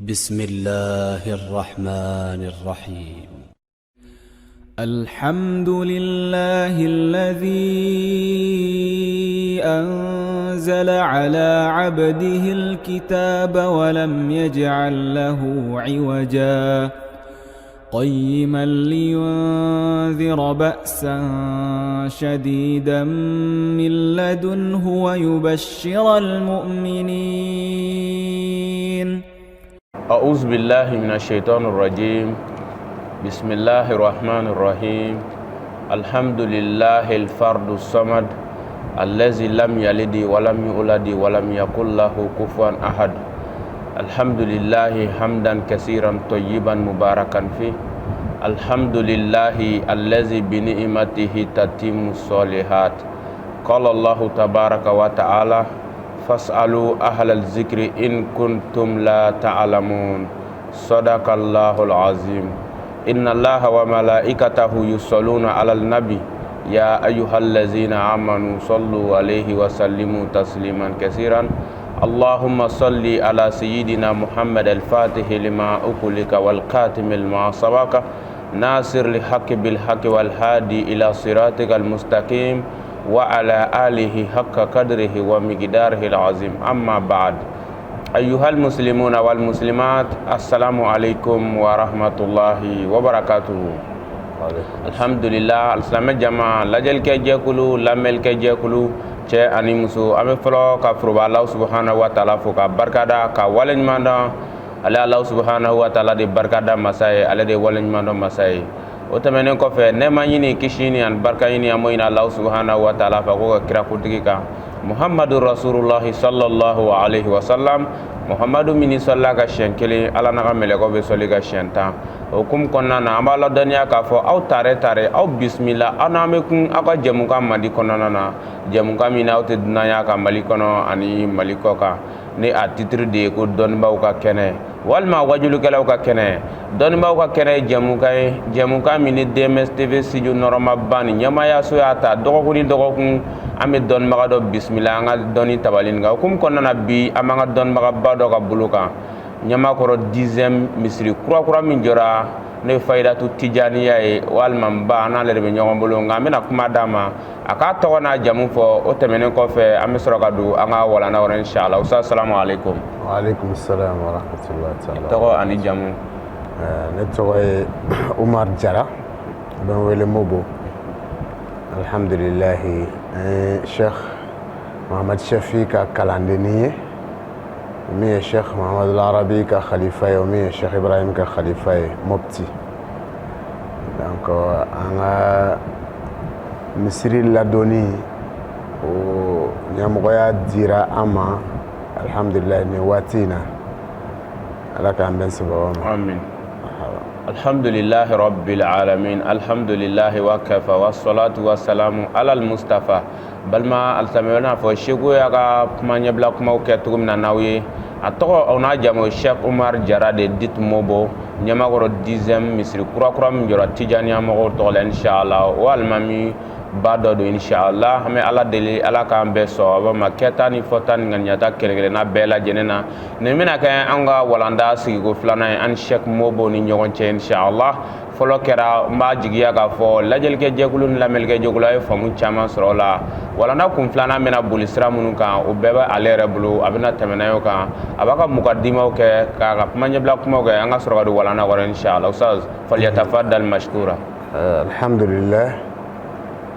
بسم الله الرحمن الرحيم. الحمد لله الذي أنزل على عبده الكتاب ولم يجعل له عوجا، قيما لينذر بأسا شديدا من لدنه ويبشر المؤمنين. أعوذ بالله من الشيطان الرجيم. بسم الله الرحمن الرحيم. الحمد لله الفرد الصمد الذي لم يلد ولم يولد ولم يكن له كفوا أحد. الحمد لله حمدا كثيرا طيبا مباركا فيه. الحمد لله الذي بنعمته تتم الصالحات. قال الله تبارك وتعالى: فاسألوا أهل الذكر إن كنتم لا تعلمون. صدق الله العظيم. إن الله وملائكته يصلون على النبي يا أيها الذين آمنوا صلوا عليه وسلموا تسليما كثيرا. اللهم صل على سيدنا محمد الفاتح لما أغلق والخاتم لما سبق ناصر الحق بالحق والهادي إلى صراطك المستقيم وعلى آله حق قدره ومقداره العظيم. أما بعد، أيها المسلمون والمسلمات، السلام عليكم ورحمة الله وبركاته. Alhamdulillah, alisilamɛ jama, lajɛlikɛ jɛkulu, lamɛnlikɛ jɛkulu, cɛ ani muso, an bɛ fɔlɔ ka foroba Alahu subahana wa taala fo ka barikada ka waleɲuman dɔn. Ale Alahu subahana wa taala de barikada masa ye, ale de waleɲuman dɔn masa ye. O tɛmɛnen kɔfɛ, nɛɛma ɲini, kisi ɲini ani barika ɲini, an b'o ɲini Alahu subahana wa taala fɛ k'o ka kira kuntigi kan, Muhammadu Rasulullahi sallallahu alaihi wa sallam. Muhammadu min sɔlila ka siɲɛ kelen, Ala n'a ka mɛlɛkɛw bɛ sɔli ka siɲɛ 10. O hukumu kɔnɔna na, an b'a ladɔnniya k'a fɔ aw tare tare, aw bisimila, aw n'an bɛ kun aw ka jɛmukan mandi kɔnɔna na, jɛmukan min n'aw tɛ dunanya ka Mali kɔnɔ ani Mali kɔ kan, ni a titre de ye ko dɔnnibaaw ka kɛnɛ walima wajulikɛlaw ka kɛnɛ. Dɔnnibaaw ka kɛnɛ ye jɛmukan ye, jɛmukan min ni DMS TV studio nɔrɔmaba ni ɲɛmaayaso y'a ta dɔgɔkun ni dɔgɔkun, an bɛ dɔnnibaga dɔ bisimila an ka dɔnni tabali nin kan. Hukumu kɔnɔna na, bi an b'an ka dɔnnibagaba dɔ ka bolo kan, Ɲamakɔrɔ 10e misiri kura min jɔra, n'o ye Fayidatu Tijaniya ye, walima ba, an n'ale de bɛ ɲɔgɔn bolo. Nka an bɛna kuma d'a ma, a k'a tɔgɔ n'a jamu fɔ. O tɛmɛnen kɔfɛ, an bɛ sɔrɔ ka don an ka walanda kɔnɔ inshallah. Ustaz, salamu aleykum. Wa aleykum salam wa rahmatullahi ta'ala. Tɔgɔ ani jamu? Ne tɔgɔ ye Umar Jara, u bɛ n wele Mobo. Alhamdulilahi, an ye Sheikh Muhammad Shafi ka kalandenni ye, min ye Sheikh Muhammad Arabi ka khalifa ye, o min ye Sheikh Ibrahim ka khalifa ye Mopti. Donc an ka misiri ladonni, o ɲɛmɔgɔya dira an ma, alhamdulilahi, nin waati in na. Ala k'an bɛn sababa ma. Amin. Alhamdulillahi rabbil alamin, alhamdulillahi wa kafa, wassalatu wassalamu ala almustafa. Balima alisilamɛw, n'a fɔ Seko y'a ka kuma ɲɛbila kumaw kɛ cogo min na n'aw ye, a tɔgɔ o n'a jamu, Cheikh Umar Jara de dit Mobo, Ɲamakɔrɔ 10e misiri kura min jɔra Tijaniya mɔgɔw tɔgɔ la inshallah. O alimami ba dɔ don inshallah. An bɛ Ala deli, Ala k'an bɛɛ sɔn ma kɛta ni fɔta ni ŋaniyata kelen kelenna bɛɛ lajɛlen na. Nin bɛna kɛ an ka walanda sigiko filanan ye an Cheikh Mobo ni ɲɔgɔn cɛ inshallah. Fɔlɔ kɛra, n b'a jigiya k'a fɔ lajɛlikɛ jɛkulu ni lamɛnlikɛ jɛkulu, a ye faamu caman sɔrɔ o la. Walanda kun filanan bɛna boli sira minnu kan, o bɛɛ bɛ ale yɛrɛ bolo, a bɛna tɛmɛ n'a ye o kan, a b'a ka mukadimaw kɛ k'a ka kuma ɲɛbila kumaw kɛ, an ka sɔrɔ ka don walanda kɔnɔ inshallah. Ustaz, falyatafaddal mashkura. Alhamdulillah,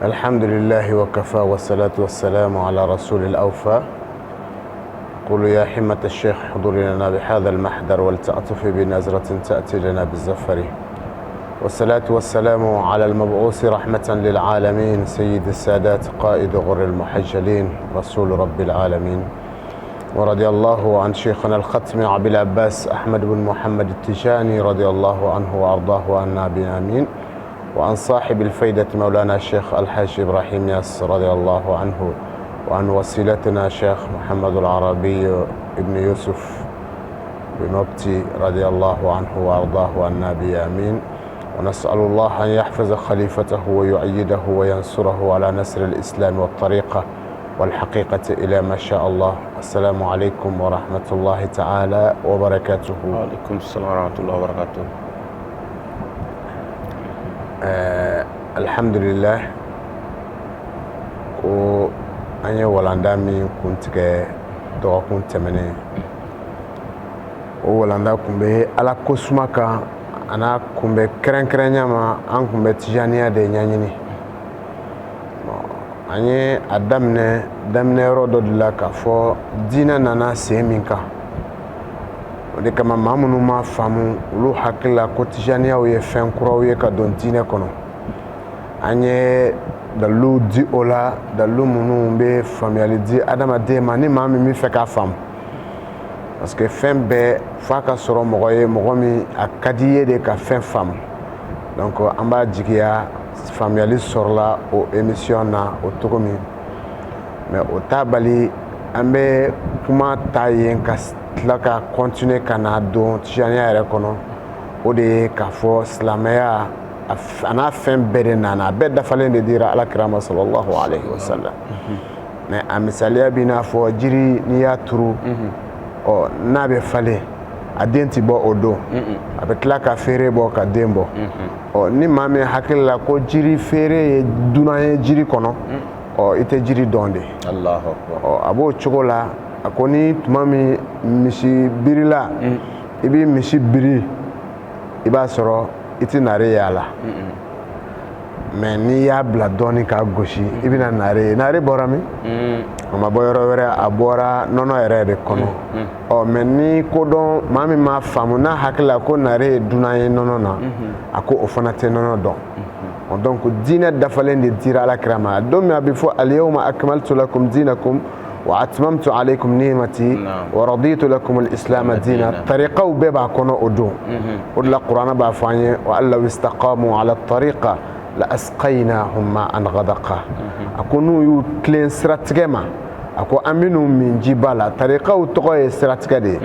alhamdulillah wa kafa, wa salatu wa salamu ala rasulil awfa. قولوا يا حمة الشيخ احضري لنا بهذا المحضر ولتعطفي بنظرة تأتي لنا بالزفر. والصلاة والسلام على المبعوث رحمة للعالمين، سيد السادات قائد غر المحجلين، رسول رب العالمين. ورضي الله عن شيخنا الختم أبي العباس أحمد بن محمد التجاني رضي الله عنه وأرضاه وعنا بآمين، وعن صاحب الفيدة مولانا الشيخ الحاج إبراهيم ياس رضي الله عنه، وعن وسيلتنا شيخ محمد العربي ابن يوسف بمبتي رضي الله عنه وأرضاه وعنا بآمين. ونسأل الله أن يحفظ خليفته ويؤيده وينصره على نصر الإسلام والطريقة والحقيقة إلى ما شاء الله. السلام عليكم ورحمة الله تعالى وبركاته. وعليكم السلام ورحمة الله وبركاته. الحمد لله ko an ye walanda min kuntigɛ dɔgɔkun tɛmɛnen, o walanda kun bɛ Ala ko suma kan, a n'a kun bɛ kɛrɛnkɛrɛnya ma an kun bɛ tijaniya de ɲɛɲini. An ye a daminɛ daminɛ yɔrɔ dɔ de la k'a fɔ diinɛ nana sen min kan. O de kama maa minnu ma faamu, olu hakili la ko tijaniyaw ye fɛn kuraw ye ka don diinɛ kɔnɔ. An ye dalilu di o la, dalilu minnu bɛ faamuyali di adamaden ma ni maa min bɛ fɛ k'a faamu, parce que fɛn bɛɛ f'a ka sɔrɔ mɔgɔ ye, mɔgɔ min a ka di i ye de ka fɛn faamu. Donc an b'a jigiya faamuyali sɔrɔla o émission na o cogo min, mais o t'a bali an bɛ kuma ta yen ka tila ka continuer ka na don tijaniya yɛrɛ kɔnɔ. O de ye k'a fɔ silamɛya a n'a fɛn bɛɛ de nana, a bɛɛ dafalen de dira Ala kira ma sallallahu alaihi wa sallam. Mais a misaliya b'i n'a fɔ jiri, n'i y'a turu, ɔ n'a bɛ falen, a den ti bɔ o don, a bɛ tila ka feere bɔ ka den bɔ. Ɔ ni maa min hakili la ko jiri feere ye dunan ye jiri kɔnɔ, ɔ i tɛ jiri dɔn de. Ɔ a b'o cogo la. A ko ni tuma min misi birila, i bɛ misi biri, i b'a sɔrɔ i tɛ nare ye a la, mais n'i y'a bila dɔɔni k'a gosi, i bɛna nare ye. Nare bɔra min? A ma bɔ yɔrɔ wɛrɛ, a bɔra nɔnɔ yɛrɛ de kɔnɔ. Ɔ mais ni kodɔn maa min m'a faamu, n'a hakili la ko nare ye dunan ye nɔnɔ na, a ko o fana tɛ nɔnɔ dɔn. Donc diinɛ dafalen de dira Ala kira ma don min a bɛ fɔ alyawma akmaltu lakum dinakum wa atmamtu alaykum ni'mati wa raditu lakum al-islam dina. Tariqaw bɛɛ b'a kɔnɔ o don. O de la Kuranɛ b'a fɔ an ye wa an law istaqamu ala tariqa la asqaynahum ma'an ghadaqa. A ko n'u y'u tilen siratigɛ ma, a ko an bɛn'u min jiba la. Tariqaw tɔgɔ ye siratigɛ de ye.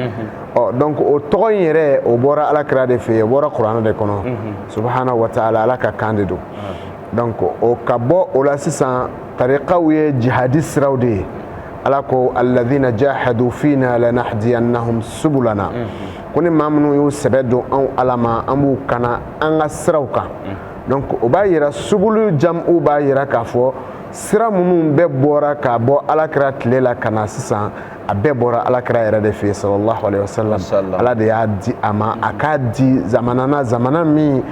Ɔ donc o tɔgɔ in yɛrɛ, o bɔra Ala kira de fɛ yen, o bɔra Kuranɛ de kɔnɔ subhanahu wa ta'ala, Ala ka kan de don. Donc o ka bɔ o la sisan, tariqaw ye jihadi siraw de ye. Ala ko alladhina jahadu fina lanahdiyannahum subulana. Ko ni maa minnu y'u sɛbɛ don anw Ala ma, an b'u kana an ka siraw kan. Donc o b'a yira subulu jam'u b'a yira k'a fɔ sira minnu bɛɛ bɔra k'a bɔ Ala kira tile la ka na sisan, a bɛɛ bɔra Ala kira yɛrɛ de fɛ yen sallallahu alaihi wasallam. Ala de y'a di a ma, a k'a di zamana na, zamana min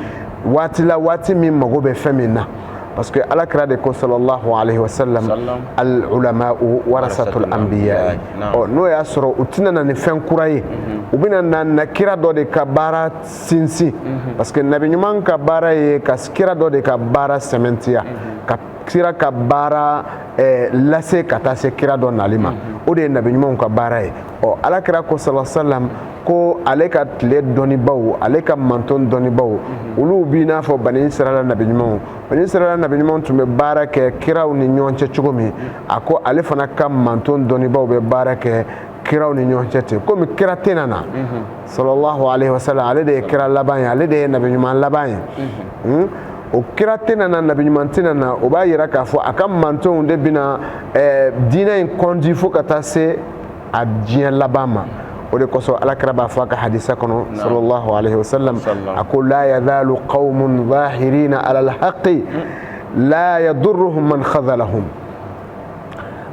waati la, waati min mago bɛ fɛn min na, parce que Ala kira de ko sallallahu alaihi wasallam al ulama'u warasatul anbiya. Ɔ n'o y'a sɔrɔ u tɛna na ni fɛn kura ye, u bɛna na kira dɔ de ka baara sinsin, parce que nabi ɲuman ka baara ye ka kira dɔ de ka baara sɛmɛntiya, ka kira ka baara lase ka taa se kira dɔ nali ma. O de ye nabi ɲumanw ka baara ye. Ɔ Ala kira ko sallallahu alaihi wasallam ko ale ka tile dɔnnibaw, ale ka manton dɔnnibaw, olu b'i n'a fɔ bani Israɛla nabi ɲumanw. Bani Israɛla nabi ɲumanw tun bɛ baara kɛ kiraw ni ɲɔgɔn cɛ cogo min, a ko ale fana ka manton dɔnnibaw bɛ baara kɛ kiraw ni ɲɔgɔn cɛ ten. Komi kira tɛna na sallallahu alaihi wasallam, ale de ye kira laban ye, ale de ye nabi ɲuman laban ye. O kira tɛna na, nabi ɲuman tɛna na, o b'a yira k'a fɔ a ka mantonw de bɛna diinɛ in kɔndi fo ka taa se a diɲɛ laban ma. O de kosɔn Ala kira b'a fɔ a ka hadisa kɔnɔ sallallahu alaihi wasallam, a ko la yazalu qawmun zahirina ala alhaqi la yadurruhum man khadhalahum.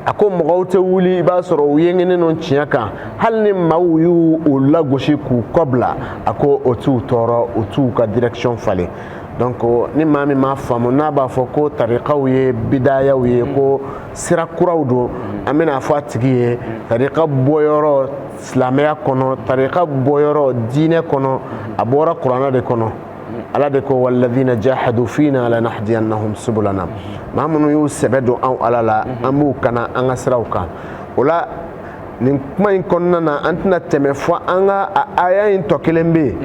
A ko mɔgɔw tɛ wuli, i b'a sɔrɔ u yengenen don tiɲɛ kan, hali ni maaw y'u lagosi k'u kɔbila, a ko o t'u tɔɔrɔ, o t'u ka direction falen. Donc ni maa min m'a faamu, n'a b'a fɔ ko tariqaw ye bidayaw ye, ko sira kuraw don, an bɛna fɔ a tigi ye tariqa bɔyɔrɔ silamɛya kɔnɔ, tariqa bɔyɔrɔ diinɛ kɔnɔ, a bɔra Kuranɛ de kɔnɔ. Ala de ko walladhina jahadu fina lanahdiyannahum subulana. Maa minnu y'u sɛbɛ don anw Ala la, an b'u kana an ka siraw kan. O la nin kuma in kɔnɔna na, an tɛna tɛmɛ fɔ an ka a aya in tɔ kelen bɛ yen.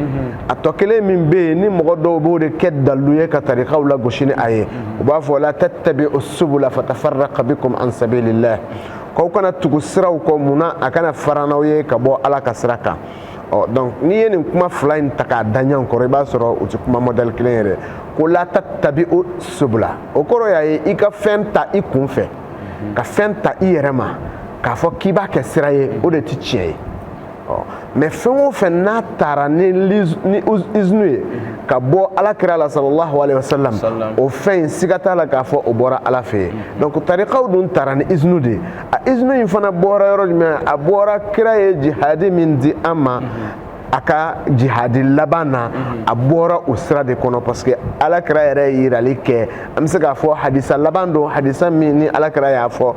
A tɔ kelen min bɛ yen, ni mɔgɔ dɔw b'o de kɛ dalilu ye ka tarikaw lagosi ni a ye, u b'a fɔ la tattabi'u subula fatafarraqa bikum an sabilillah, k'aw kana tugu siraw kɔ, munna a kana fara n'aw ye ka bɔ Ala ka sira kan. Ɔ donc n'i ye nin kuma fila in ta k'a da ɲɔgɔn kɔrɔ, i b'a sɔrɔ u tɛ kuma modèle kelen yɛrɛ. Ko la tattabi'u subula, o kɔrɔ y'a ye i ka fɛn ta i kun fɛ, ka fɛn ta i yɛrɛ ma. K'a fɔ k'i b'a kɛ sira ye, o de tɛ tiɲɛ ye. Mais fɛn o fɛn n'a taara ni izinu ye ka bɔ ala kira la sallallahu alaihi wasallam, o fɛn in siga t'a la k'a fɔ o bɔra ala fɛ yen. Donc tarikaw dun taara ni izinu de ye. A izinu in fana bɔra yɔrɔ jumɛn? A bɔra kira ye jihadi min di an ma a ka jihadi laban na, a bɔra o sira de kɔnɔ, parce que ala kira yɛrɛ ye yirali kɛ. An bɛ se k'a fɔ hadisa laban don, hadisa min ni ala kira y'a fɔ,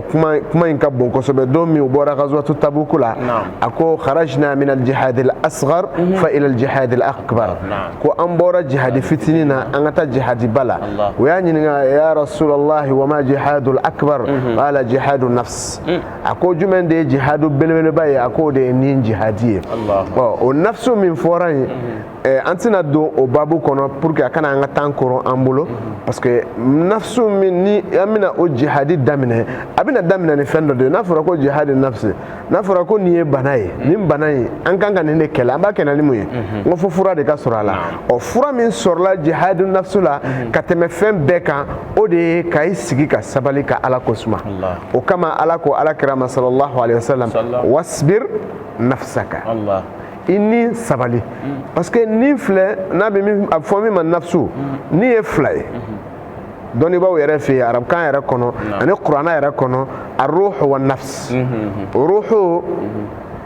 kuma in ka bon kosɛbɛ. Don min u bɔra ghazwatu Tabuku la, a ko kharajna min al-jihad al-asghar fa ila al-jihad al-akbar, ko an bɔra jihadi fitinin na, an ka taa jihadi ba la. U y'a ɲininka: ya rasulallah, wa ma jihadu al-akbar? Qala jihadu nafs. A ko jumɛn de ye jihadu belebeleba ye? A k'o de ye ni jihadi ye. Ɔ, o nafsu min fɔra yen, an tɛna don o babu kɔnɔ pour que a kana an ka temps koron an bolo, parce que nafsu min ni an bɛna o jihadi daminɛ, a bɛna daminɛ ni fɛn dɔ de ye. N'a fɔra ko jihadi nafsi, n'a fɔra ko nin ye bana ye, nin bana in an kan ka nin de kɛlɛ, an b'a kɛlɛ ni mun ye? N ko fo fura de ka sɔrɔ a la. Ɔ, fura min sɔrɔla jihadi nafsu la ka tɛmɛ fɛn bɛɛ kan, o de ye ka i sigi ka sabali ka Ala ko suma. O kama Ala ko ala kira ma sallallahu alaihi wasallam: wasbir nafsaka, i ni sabali. Parce que ni filɛ n'a bɛ min, a bɛ fɔ min ma nafsu, ni ye fila ye dɔnnibaaw yɛrɛ fɛ yen, arabukan yɛrɛ kɔnɔ ani kuranna yɛrɛ kɔnɔ: aruhu wa nafs. Ruhu,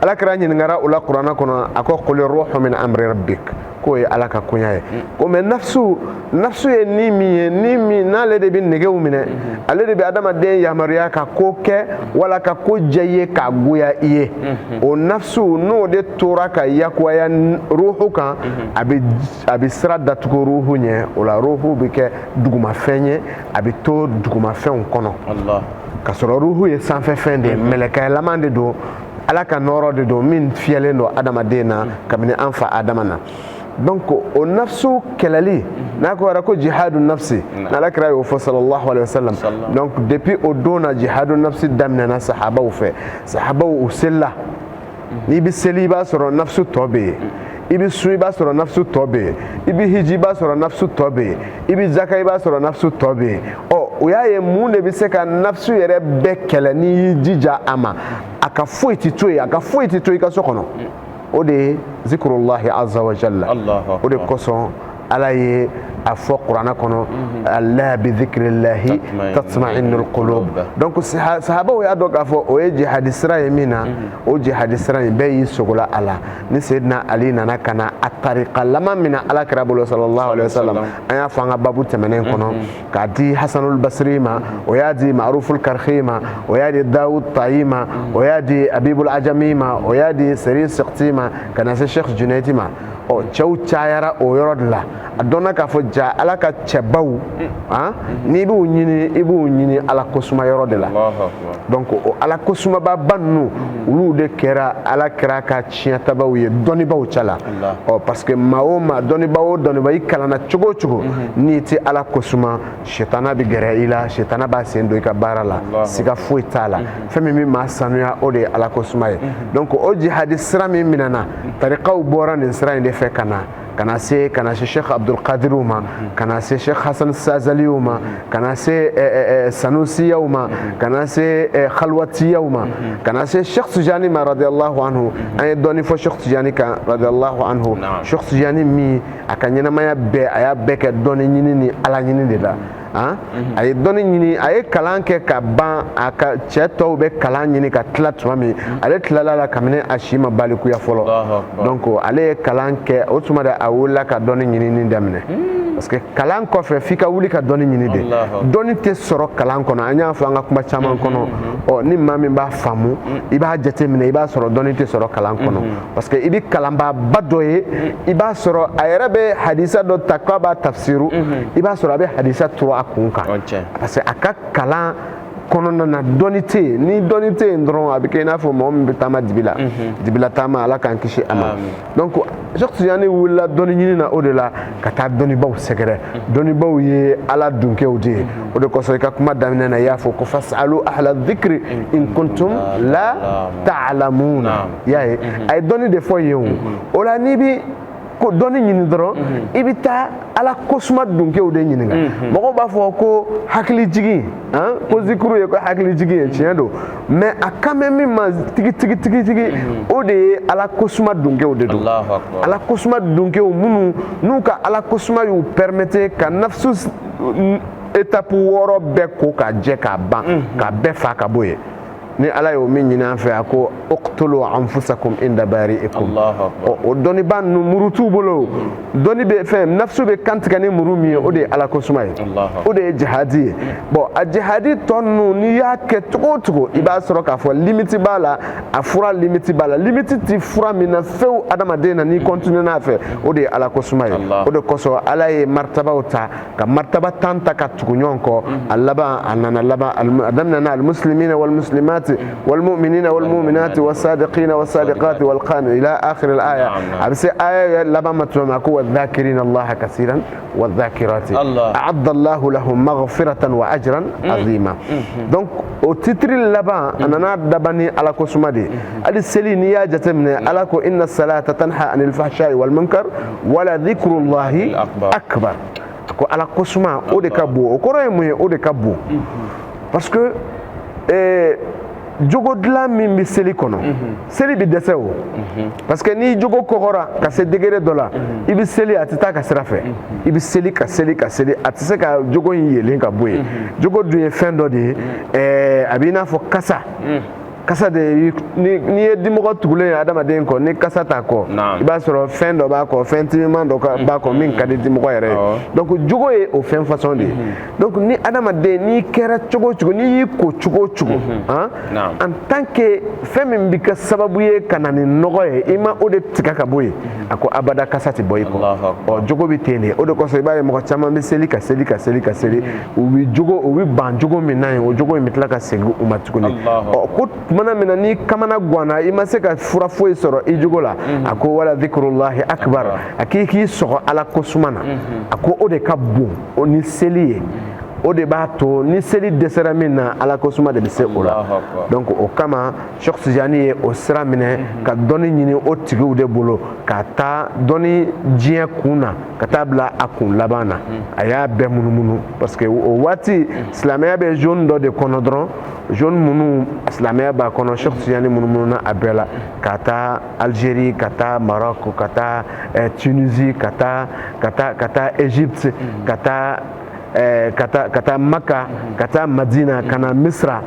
ala kira ɲininkara o la kuranna kɔnɔ, a ko qul ruhu min amri rabbik, k'o ye ala ka koɲa ye. Ko mais nafsu, nafsu ye ni min ye, ni min n'ale de bɛ negew minɛ, ale de bɛ adamaden yamaruya ka ko kɛ wala ka ko diya i ye k'a goya i ye, o nafsu n'o de tora ka yakubaya ruhu kan, a bɛ sira datugu ruhu ɲɛ. O la ruhu bɛ kɛ dugumafɛn ye, a bɛ to dugumafɛnw kɔnɔ, ka sɔrɔ ruhu ye sanfɛfɛn de ye, mɛlɛkɛlaman de don, ala ka nɔrɔ de don min fiyɛlen don adamaden na kabini an fa Adama na. Donc o nafsu kɛlɛli, n'a ko yɛrɛ ko jihadu nafsi, n'ala kira y'o fɔ sallallahu alaihi wasallam, donc depuis o don na jihadu nafsi daminɛna sahabaw fɛ. Sahabaw u selila, n'i bɛ seli i b'a sɔrɔ nafsu tɔ bɛ yen, i bɛ sun i b'a sɔrɔ nafsu tɔ bɛ yen, i bɛ hiji i b'a sɔrɔ nafsu tɔ bɛ yen, i bɛ zaka i b'a sɔrɔ nafsu tɔ bɛ yen. Ɔ, o y'a ye mun de bɛ se ka nafsu yɛrɛ bɛɛ kɛlɛ n'i y'i jija a ma, a ka foyi ti to yen, a ka foyi ti to i ka so kɔnɔ? O de ye zikrullahi azza wa jalla. O de kosɔn ala ye a fɔ kuranɛ kɔnɔ: ala bi zikrillahi tatma'innul qulub. Donc sahabaw y'a dɔn k'a fɔ o ye jihadi sira ye min na, o jihadi sira in bɛɛ y'i sogola a la. Ni Seydina Ali nana ka na a tarika laban min na ala kira bolo sallallahu alaihi wasallam, an y'a fɔ an ka babu tɛmɛnen kɔnɔ, k'a di Hasanul Basri ma, o y'a di Ma'ruful Karhi ma, o y'a di Dawud Tayi ma, o y'a di Abibul Ajami ma, o y'a di Seri Sikti ma, ka na se Sheikh Junaidi ma. Ɔ, cɛw cayara o yɔrɔ de la. A dɔnna k'a fɔ ja ala ka cɛbaw, n'i b'u ɲini, i b'u ɲini ala kosuma yɔrɔ de la. Donc o ala kosumaba ninnu, olu de kɛra ala kɛra ka tiɲɛtabaw ye dɔnnibaw cɛla. Ɔ, parce que maa o maa, dɔnniba o dɔnniba, i kalanna cogo o cogo, n'i tɛ ala kosuma, sitana bɛ gɛrɛ i la, sitana b'a sen don i ka baara la, siga foyi t'a la. Fɛn min bɛ maa sanuya, o de ye ala kosuma ye. Donc o jihadi sira min minɛna, tarikaw bɔra nin sira in de fɛ ka na se Sheikh Abdul Qadiriw ma, ka na se Sheikh Hassan Sazaliw ma, ka na se Sanusiyaw ma, ka na se Khalwatiyaw ma, ka na se Sheikh Tijani ma radiyallahu anhu. An ye dɔɔni fɔ Sheikh Tijani kan radiyallahu anhu. Sheikh Tijani min a ka ɲɛnamaya bɛɛ, a y'a bɛɛ kɛ dɔɔni ɲini ni ala ɲini de la. A ye dɔnni ɲini, a ye kalan kɛ ka ban. A ka cɛ tɔw bɛ kalan ɲini ka tila tuma min, ale tilala la kabini a si ma balikuya fɔlɔ. Donc ale ye kalan kɛ, o tuma de a wulila ka dɔnni ɲinini daminɛ, parce que kalan kɔfɛ f'i ka wuli ka dɔnni ɲini de. Dɔnni tɛ sɔrɔ kalan kɔnɔ, an y'a fɔ an ka kuma caman kɔnɔ. Ɔ, ni maa min b'a faamu, i b'a jateminɛ, i b'a sɔrɔ dɔnni tɛ sɔrɔ kalan kɔnɔ, parce que i bɛ kalanbaaba dɔ ye, i b'a sɔrɔ a yɛrɛ bɛ hadisa dɔ ta k'a b'a tafsiru, i b'a sɔrɔ a bɛ hadisa turu a kun kan, parce que a ka kalan kɔnɔna na dɔnni tɛ yen. Ni dɔnni tɛ yen dɔrɔn, a bɛ kɛ i n'a fɔ mɔgɔ min bɛ taama dibi la, dibila taama, ala k'an kisi a ma. Donc Cheikh Tijani wulila dɔnni ɲini na, o de la ka taa dɔnnibaw sɛgɛrɛ. Dɔnnibaw ye ala dunkew de ye. O de kosɔn i ka kuma daminɛ na, i y'a fɔ ko fasalu ahla dhikri in kuntum la ta'lamuna. I y'a ye, a ye dɔnni de fɔ yen. O la n'i bi ko dɔnni ɲini dɔrɔn, i bɛ taa Ala kosuma dunkew de ɲininka. Mɔgɔw b'a fɔ ko hakilijigin, ko zikuru ye ko hakilijigin ye, tiɲɛ don, mais a kan bɛ min ma tigi tigi tigi tigi, o de ye Ala kosuma dunkew de don. Ala kosuma dunkew minnu n'u ka Ala kosuma y'u permettre ka nafsu étape 6 bɛɛ ko k'a jɛ k'a ban, k'a bɛɛ fa ka bɔ yen. Ni Ala y'o min ɲini an fɛ, a ko uqtulu anfusakum inda bari'ikum. O dɔnnibaa ninnu, muru t'u bolo, dɔnni bɛ fɛn, nafsu bɛ kantigɛ ni muru min ye, o de ye Ala kosuma ye, o de ye jihadi ye. Bon, a jihadi tɔ ninnu, n'i y'a kɛ cogo o cogo, i b'a sɔrɔ k'a fɔ limite b'a la, a fura limite b'a la. Limite ti fura min na fewu adamaden na, n'i continue n'a fɛ, o de ye Ala kosuma ye. O de kosɔn Ala ye martabaw ta, ka martaba 10 ta ka tugu ɲɔgɔn kɔ. A laban, a nana laban, a daminɛna almuslimina walmuslimat والمؤمنين والمؤمنات والصادقين والصادقات والقان إلى آخر الآية. أبس آية لما متوماكو والذاكرين الله كثيرا والذاكرات أعد الله لهم مغفرة وأجرا عظيما. Donc au titre là-bas, أنا دبني على كوسمادي على السلي نيا جتمنا على كو إن الصلاة تنهى عن الفحشاء والمنكر ولا ذكر الله أكبر. كو على كوسما أو دكابو أو كوري أو دكابو parce que jogo dilan min bɛ seli kɔnɔ, seli bɛ dɛsɛ o, parce que n'i jogo kɔgɔra ka se degré dɔ la, i bɛ seli a tɛ taa ka sira fɛ, i bɛ seli ka seli ka seli, a tɛ se ka jogo in yelen ka bɔ yen. Jogo dun ye fɛn dɔ de ye, a b'i n'a fɔ kasa. Kasa de, n'i ye dimɔgɔ tugulen ye adamaden kɔ, ni kasa t'a kɔ, i b'a sɔrɔ fɛn dɔ b'a kɔ, fɛn timiman dɔ b'a kɔ min ka di dimɔgɔ yɛrɛ ye. Donc jogo ye o fɛn façon de ye. Donc ni adamaden, n'i kɛra cogo o cogo, n'i y'i ko cogo o cogo, en tant que fɛn min bɛ kɛ sababu ye ka na ni nɔgɔ ye, i ma o de tigɛ ka bɔ yen, a ko abada kasa tɛ bɔ i kɔ. Ɔ jogo bɛ ten de. O de kosɔn i b'a ye mɔgɔ caman bɛ seli ka seli ka seli ka seli, u bɛ jogo, u bɛ ban jogo min na yen, o jogo in bɛ tila ka segin u ma tuguni. Ɔ ko tumana min na n'i kamana ganna, i ma se ka fura foyi sɔrɔ i jogo la, a ko wala dhikrullahi akbar, a k'i k'i sɔgɔ Ala kosuma na, a ko o de ka bon o ni seli ye. O de b'a to ni seli dɛsɛra min na, Ala kosuma de bɛ se o la. Donc o kama Cheikh Tijani ye o sira minɛ ka dɔnni ɲini o tigiw de bolo, ka taa dɔnni diɲɛ kun na ka taa bila a kun laban na. A y'a bɛɛ munumunu parce que o waati silamɛya bɛ zone dɔ de kɔnɔ dɔrɔn, zone minnu silamɛya b'a kɔnɔ, Cheikh Tijani munumununa a bɛɛ la, ka taa Algérie, ka taa Maroc, ka taa Tunisie, ka taa ka taa Égypte, ka taa ka taa Maka, ka taa Madina, ka na Misra.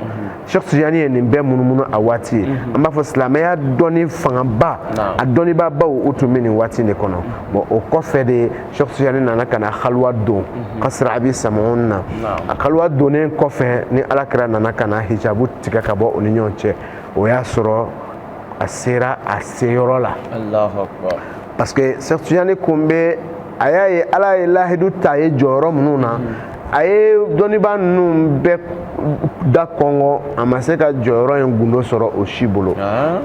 Cheikh Tijani ye nin bɛɛ munumunu a waati ye. An b'a fɔ silamɛya dɔnni fangaba, a dɔnnibaabaw o tun bɛ nin waati de kɔnɔ. Bon, o kɔfɛ de Cheikh Tijani nana ka na halwa don Kasra Abi Samoun na. A halwa donnen kɔfɛ, ni Ala kɛra nana ka na hijabu tigɛ ka bɔ u ni ɲɔgɔn cɛ, o y'a sɔrɔ a sera a seyɔrɔ la. Parce que Cheikh Tijani kun bɛ, a y'a ye Ala ye lahidu ta ye jɔyɔrɔ minnu na, a ye dɔnnibaa ninnu bɛɛ da kɔngɔ, a ma se ka jɔyɔrɔ in gundo sɔrɔ o si bolo.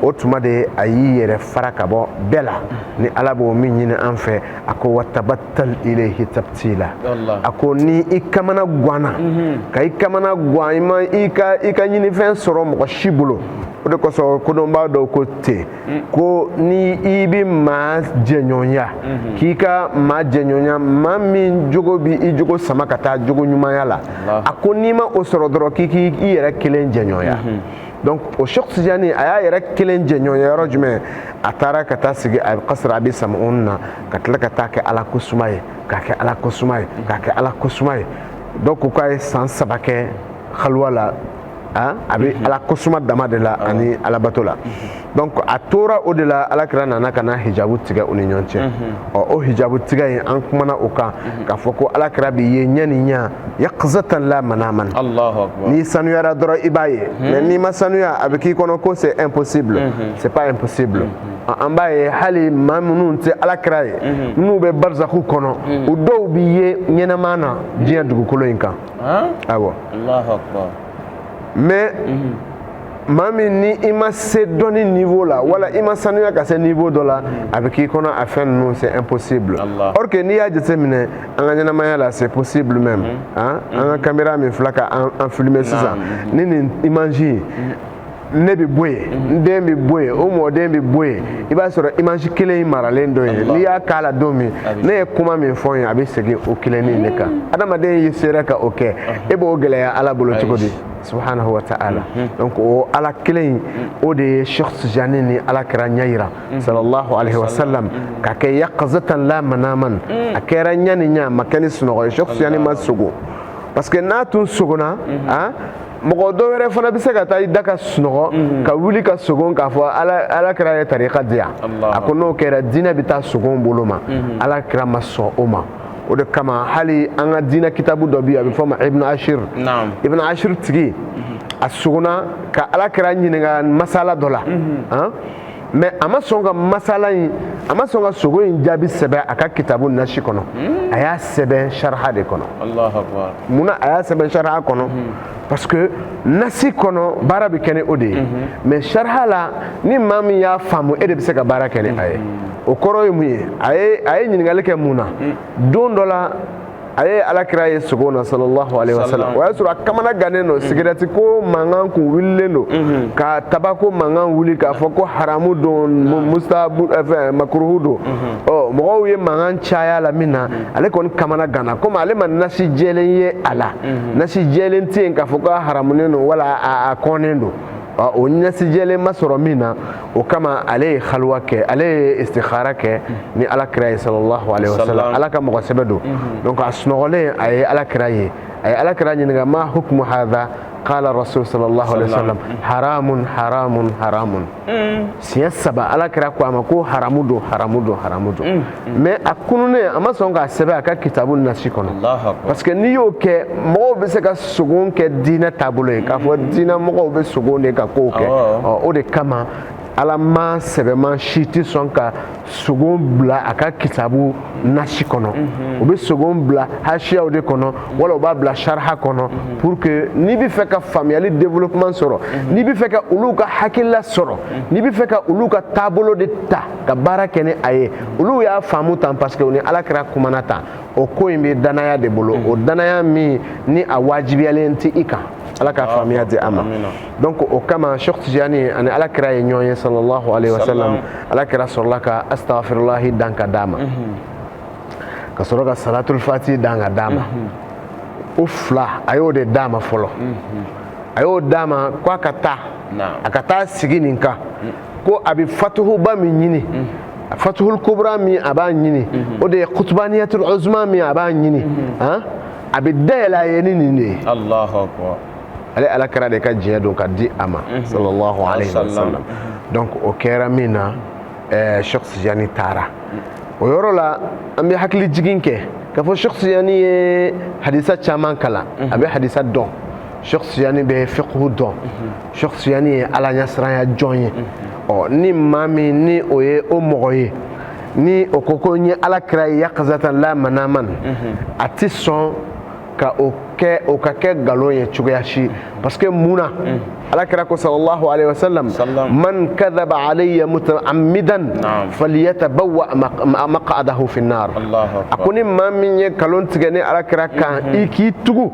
O tuma de a y'i yɛrɛ fara ka bɔ bɛɛ la. Ni Ala b'o min ɲini an fɛ, a ko watabattal ilayhi tabtila, a ko ni i kamana ganna, ka i kamana gan, i ma i ka ɲinifɛn sɔrɔ mɔgɔ si bolo. O de kosɔn kodɔnbaa dɔw ko ten ko ni i bɛ maa jɛɲɔgɔnya, k'i ka maa jɛɲɔgɔnya, maa min jogo b'i i jogo sama ka taa jogo ɲumanya la, a ko n'i ma o sɔrɔ dɔrɔn, k'i k'i yɛrɛ kelen jɛɲɔgɔnya. Donc o Cheikh Tijani a y'a yɛrɛ kelen jɛɲɔgɔnya yɔrɔ jumɛn? A taara ka taa sigi a Kasra Abi Samoun na, ka tila ka taa kɛ Ala kosuma ye, k'a kɛ Ala kosuma ye, k'a kɛ Ala kosuma ye. Donc k'a ye san 3 kɛ halwa la, a bɛ Ala kosuma dama de la ani Alabato la. Donc a tora o de la, Ala kɛra nana ka na hijabu tigɛ u ni ɲɔgɔn cɛ. Ɔ o hijabu tigɛ in, an kumana o kan k'a fɔ ko Ala kɛra bi ye ɲɛ ni ɲɛ yaqzatan la manaman. N'i sanuyara dɔrɔn i b'a ye, mais n'i ma sanuya, a bɛ k'i kɔnɔ ko c'est impossible. C'est pas impossible. An b'a ye hali maa minnu tɛ Ala kɛra ye, minnu bɛ barzaku kɔnɔ, u dɔw bi ye ɲɛnama na diɲɛ dugukolo in kan. Awɔ. Mais maa min ni i ma se dɔnni niveau la, wala i ma sanuya ka se niveau dɔ la, a bɛ k'i kɔnɔ a fɛn ninnu c'est impossible. Or que n'i y'a jateminɛ an ka ɲɛnamaya la, c'est possible même. An ka caméra min filɛ ka an filmer sisan, ni nin image in Ne bɛ bɔ yen, n den bɛ bɔ yen, o mɔden bɛ bɔ yen, i b'a sɔrɔ image kelen in maralen dɔ yen. N'i y'a k'a la don min, ne ye kuma min fɔ n ye, a bɛ segin o kelennin de kan. Adamaden y'i sera ka o kɛ, e b'o gɛlɛya Ala bolo cogo di? Subhanahu wa ta'ala. Donc o Ala kelen in, o de ye Cheikh Tijani ni Ala kira ɲɛ yira sallallahu alaihi wa sallam, ka kɛ yaqazatan la manaman, a kɛra ɲɛ ni ɲɛ, a ma kɛ ni sunɔgɔ ye. Cheikh Tijani ma sogo, parce que n'a tun sogona, ah, mɔgɔ dɔ wɛrɛ fana bɛ se ka taa i da ka sunɔgɔ ka wuli ka sogon k'a fɔ Ala kira ye tarika di yan. A ko n'o kɛra, diinɛ bɛ taa sogon bolo ma. Ala kira ma sɔn o ma. O de kama hali an ka diinɛ kitabu dɔ bɛ yen, a bɛ fɔ o ma Ibn Ashir. Ibn Ashir tigi, a sogona ka Ala kira ɲininka masala dɔ la, mais a ma sɔn ka masala in, a ma sɔn ka sogo in jaabi sɛbɛn a ka kitabu nasi kɔnɔ. A y'a sɛbɛn sharha de kɔnɔ. Munna a y'a sɛbɛn sharha kɔnɔ? Parce que nasi kɔnɔ, baara bɛ kɛ ni o de ye, mais sharha la, ni maa min y'a faamu, e de bɛ se ka baara kɛ ni a ye. O kɔrɔ ye mun ye? A ye ɲininkali kɛ mun na? Don dɔ la, a ye Ala kira ye sogo na sallallahu alaihi wasallam. O y'a sɔrɔ a kamana gannen don, sigirɛti ko mankan kun wulilen don, ka tabako mankan wuli k'a fɔ ko haramu don, mustahabu, fɛn makuruhu don. Ɔ, mɔgɔw ye mankan caya la min na, ale kɔni kamana ganna, komi ale ma nasi jɛlen ye a la. Nasi jɛlen tɛ yen k'a fɔ ko a haramunen don wala a kɔnnen don. O nasi jɛlen ma sɔrɔ min na, o kama ale ye halwa kɛ, ale ye istikhara kɛ ni Ala kira ye sallallahu alaihi wasallam. Ala ka mɔgɔ sɛbɛ don. Donc a sunɔgɔlen, a ye Ala kira ye, a ye Ala kira ɲininka: ma hukmu hadha? Qala rasul sallallahu alaihi wasallam: haramun, haramun, haramun. Siɲɛ saba Ala kira ko a ma ko haramu don, haramu don, haramu don. Mais a kununnen, a ma sɔn k'a sɛbɛn a ka kitabu nasi kɔnɔ, parce que n'i y'o kɛ, mɔgɔw bɛ se ka sogon kɛ diinɛ taabolo ye, k'a fɔ diinɛ mɔgɔw bɛ sogon de ka kow kɛ. O de kama Ala ma sɛbɛman si tɛ sɔn ka sogon bila a ka kitabu nasi kɔnɔ. U bɛ sogon bila hasiyaw de kɔnɔ, wala u b'a bila sharha kɔnɔ, pour que n'i bɛ fɛ ka faamuyali développement sɔrɔ, n'i bɛ fɛ ka olu ka hakilila sɔrɔ, n'i bɛ fɛ ka olu ka taabolo de ta ka baara kɛ ni a ye, olu y'a faamu tan, parce que u ni Ala kira kumana tan. O ko in bɛ danaya de bolo, o danaya min ni a wajibiyalen tɛ i kan. Ala ka faamuya di a ma. Donc o kama Cheikh Tijani ani Ala kira ye ɲɔgɔn ye sallallahu alaihi wasallam. Ala kira sɔrɔla ka astaghfirullahi dan ka d'a ma, ka sɔrɔ ka salatul fati dan ka d'a ma. O fila, a y'o de d'a ma fɔlɔ. A y'o d'a ma ko a ka taa, a ka taa sigi nin kan, ko a bɛ fatuhuba min ɲini, fatuhul kubra min a b'a ɲini, o de ye kutubaniyatul uzma min a b'a ɲini, a bɛ dayɛlɛ a ye ni nin de ye. Allahu akbar. Ale Ala kɛra de ka diɲɛ don ka di a ma sallallahu alaihi wa sallam. Donc o kɛra min na, Cheikh Tijani taara o yɔrɔ la. An bɛ hakili jigin kɛ k'a fɔ Cheikh Tijani ye hadisa caman kalan, a bɛ hadisa dɔn. Cheikh Tijani bɛ fiqhu dɔn. Cheikh Tijani ye Ala ɲɛsiranya jɔn ye. Ɔ, ni maa min ni o ye o mɔgɔ ye, ni o ko ko n ye Ala kira ye yaqazatan la manaman, a ti sɔn ka o kɛ, o ka kɛ nkalon ye cogoya si. Parce que mun na? Ala kira ko sallallahu alaihi wasallam: man kadhaba alayya mutaammidan falyatabawwa maq'adahu fi an-nar. A ko ni maa min ye nkalon tigɛ ni Ala kira kan, i k'i tugu,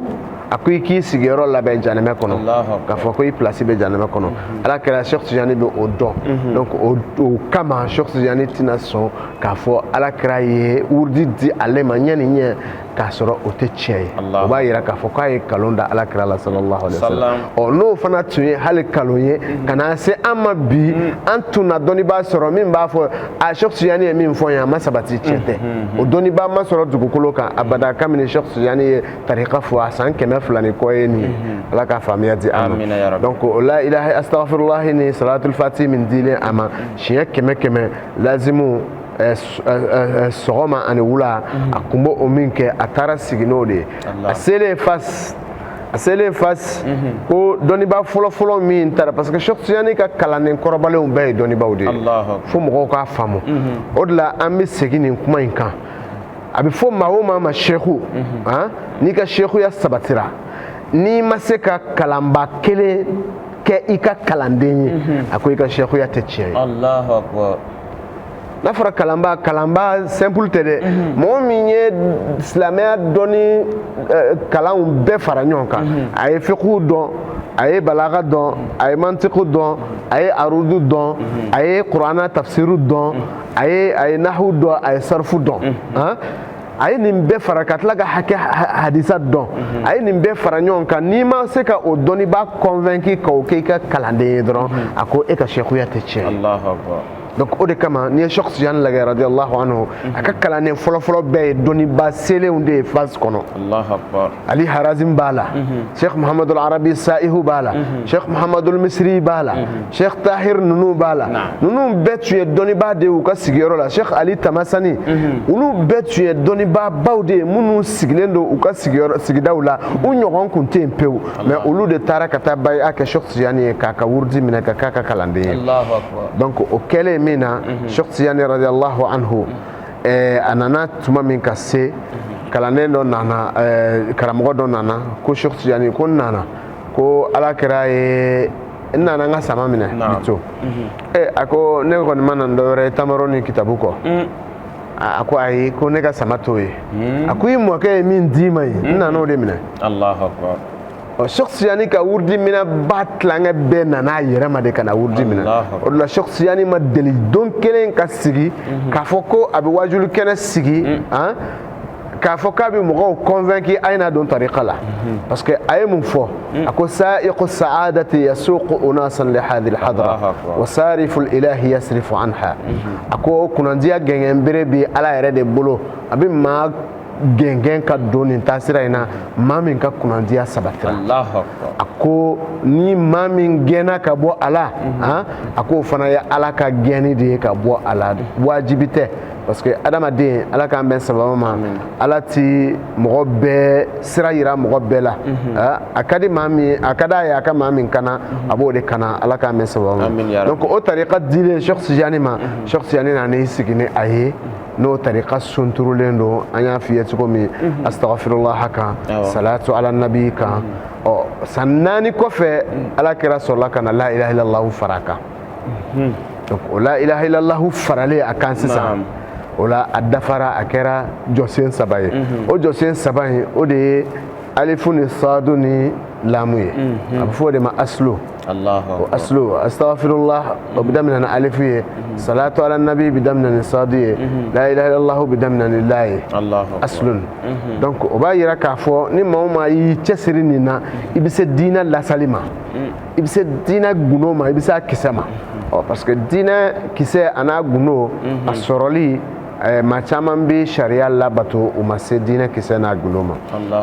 a ko i k'i sigiyɔrɔ labɛn janɛmɛ kɔnɔ, k'a fɔ ko i place bɛ janɛmɛ kɔnɔ. Ala kira, Cheikh Tijani bɛ o dɔn. Donc o kama Cheikh Tijani tɛna sɔn k'a fɔ Ala kira ye wurudi di ale ma ɲɛ ni ɲɛ k'a sɔrɔ o tɛ tiɲɛ ye. O b'a yira k'a fɔ k'a ye nkalon da Ala kira la sallallahu alaihi wasallam. Ɔ, n'o fana tun ye hali nkalon ye ka na se an ma bi, an tun na dɔnnibaa sɔrɔ min b'a fɔ a Cheikh Tijani ye min fɔ n ye, a ma sabati, tiɲɛ tɛ. O dɔnnibaa ma sɔrɔ dugukolo kan abada kabini Cheikh Tijani ye tarika fɔ a san 200 ni kɔ ye nin ye. Ala ka faamuya di an ma. Donc o la ilaha astaghfirullah ni salatul fati min dilen a ma siɲɛ 100 100 lazimu sɔgɔma ani wula, a kun b'o o min kɛ, a taara sigi n'o de ye. A selen Fas, ko dɔnnibaa fɔlɔ-fɔlɔ min taara, parce que Cheikh Tijani ka kalanden kɔrɔbalenw bɛɛ ye dɔnnibaaw de ye, fo mɔgɔw k'a faamu. O de la an bɛ segin nin kuma in kan. A bɛ fɔ maa o maa ma seku, n'i ka sekuya sabatira, n'i ma se ka kalanba kelen kɛ i ka kalanden ye, a ko i ka sekuya tɛ tiɲɛ ye. Allahu akbar. N'a fɔra kalanba, kalanba simple tɛ dɛ. Mɔgɔ min ye silamɛya dɔnni kalanw bɛɛ fara ɲɔgɔn kan, a ye fiqhu dɔn. A ye balaga dɔn, a ye mantiku dɔn, a ye arudu dɔn, a ye kuranna tafsiru dɔn, a ye nahu dɔn, a ye sarfu dɔn. A ye nin bɛɛ fara ka tila ka hakɛ hadisa dɔn. A ye nin bɛɛ fara ɲɔgɔn kan. N'i ma se ka o dɔnnibaa convaincu k'o kɛ i ka kalanden ye dɔrɔn, a ko e ka sɛkuya tɛ tiɲɛ ye. Donc o de kama, n'i ye Cheikh Tijani lajɛ, radiyallahu anhu, a ka kalanden fɔlɔfɔlɔ bɛɛ ye dɔnnibaa selenw de ye Fas kɔnɔ. Ali Harazim b'a la, Cheikh Muhamadul Arabi Saihu b'a la, Cheikh Muhamadul Misri b'a la, Cheikh Tahir ninnu b'a la. Ninnu bɛɛ tun ye dɔnnibaa de ye u ka sigiyɔrɔ la. Cheikh Ali Tamasani, olu bɛɛ tun ye dɔnnibaa baw de ye minnu sigilen don u ka sigiyɔrɔ sigidaw la, u ɲɔgɔn kun tɛ yen pewu. Mais olu de taara ka taa baya kɛ Cheikh Tijani ye, k'a ka wurudi minɛ ka k'a ka kalanden ye. Donc o kɛlen min na, Cheikh Tijani radiyallahu anhu, a nana tuma min ka se, kalanden dɔ nana, karamɔgɔ dɔ nana ko Cheikh Tijani ko n nana ko Ala kɛra ye, n nana n ka sama minɛ plutôt. A ko ne kɔni ma na dɔwɛrɛ ye tamaro ni kitabu kɔ. A ko ayi, ko ne ka sama t'o ye. A ko i mɔkɛ ye min d'i ma ye, n nana o de minɛ. Ɔ, Cheikh Tijani ka wurudi minɛba tilankɛ bɛɛ nana a yɛrɛ ma de ka na wurudi minɛ. O de la, Cheikh Tijani ma deli don kelen ka sigi k'a fɔ ko a bɛ wajulu kɛnɛ sigi han, k'a fɔ k'a bɛ mɔgɔw convaincu a ye na don tariqa la, parce que a ye mun fɔ? A ko sa'iqu sa'adati yasuqu unasan li hadhihi al-hadra wa sarifu al-ilahi yasrifu anha. A ko kunnandiya gɛngɛnbere bɛ Ala yɛrɛ de bolo, a bɛ maa gɛngɛn ka don nin taasira in na, maa min ka kunnandiya sabatira. A ko ni maa min gɛnna ka bɔ a la, a k'o fana ye Ala ka gɛnni de ye ka bɔ a la, wajibi tɛ, parce que adamaden, Ala k'an bɛn sababa ma, Ala ti mɔgɔ bɛɛ sira yira mɔgɔ bɛɛ la. A ka di maa min, a ka d'a ye a ka maa min kana, a b'o de kana. Ala k'an bɛn sababa ma. Donc o tariqa dilen Cheikh Tijani ma, Cheikh Tijani nana i sigi ni a ye, n'o tariqa sunturulen don, an y'a f'i ye cogo min, astaghfirullah kan, salatu ala nabi kan. Ɔ, san 4 kɔfɛ, Ala kɛra sɔrɔla ka na la ilaha illallah fara a kan. Donc o la ilaha illallah faralen a kan sisan, o la a dafara, a kɛra jɔsen 3 ye. O jɔsen 3 in, o de ye alifu ni sadu ni lamu ye. A bɛ fɔ o de ma aslu. O aslu, astaghfirullah, o bɛ daminɛ ni alifu ye, salatu ala nabi bɛ daminɛ ni sadu ye, la ilaha illallah bɛ daminɛ ni la ye, aslun. Donc o b'a yira k'a fɔ ni maa o maa y'i cɛsiri nin na, i bɛ se diinɛ lasali ma, i bɛ se diinɛ gundo ma, i bɛ se a kisɛ ma. Ɔ, parce que diinɛ kisɛ a n'a gundo a sɔrɔli, maa caman bɛ sariya labato, u ma se diinɛ kisɛ n'a gundo ma.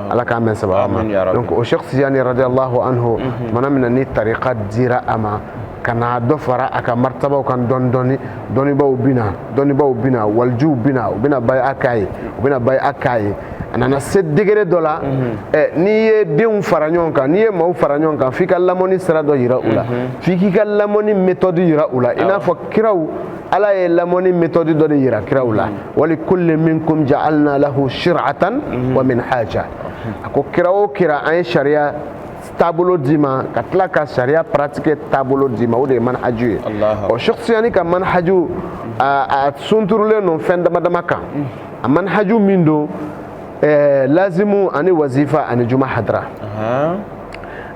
Ala k'an bɛn sababa ma. Donc o Cheikh Tijani radiyallahu anhu, tumana min na ni tariqa dira a ma, ka na dɔ fara a ka martabaw kan dɔɔni dɔɔni, dɔnnibaw bina, dɔnnibaw bina, walijuw bina, u bɛna baya k'a ye, u bɛna baya k'a ye. A nana se degré dɔ la, n'i ye denw fara ɲɔgɔn kan, n'i ye maaw fara ɲɔgɔn kan, f'i ka lamɔni sira dɔ yira u la, f'i k'i ka lamɔni méthode yira u la, i n'a fɔ kiraw, Ala ye lamɔni méthode dɔ de yira kiraw la: wali kulli minkum ja'alna lahu shir'atan wa minhaja. A ko kira o kira, an ye sariya taabolo d'i ma, ka tila ka sariya pratiquer taabolo d'i ma, o de ye manhaju ye. Ɔ, Cheikh Tijani ka manhaju, a sunturulen don fɛn dama dama kan. A manhaju min don, lazimu ani wazifa ani juma hadara.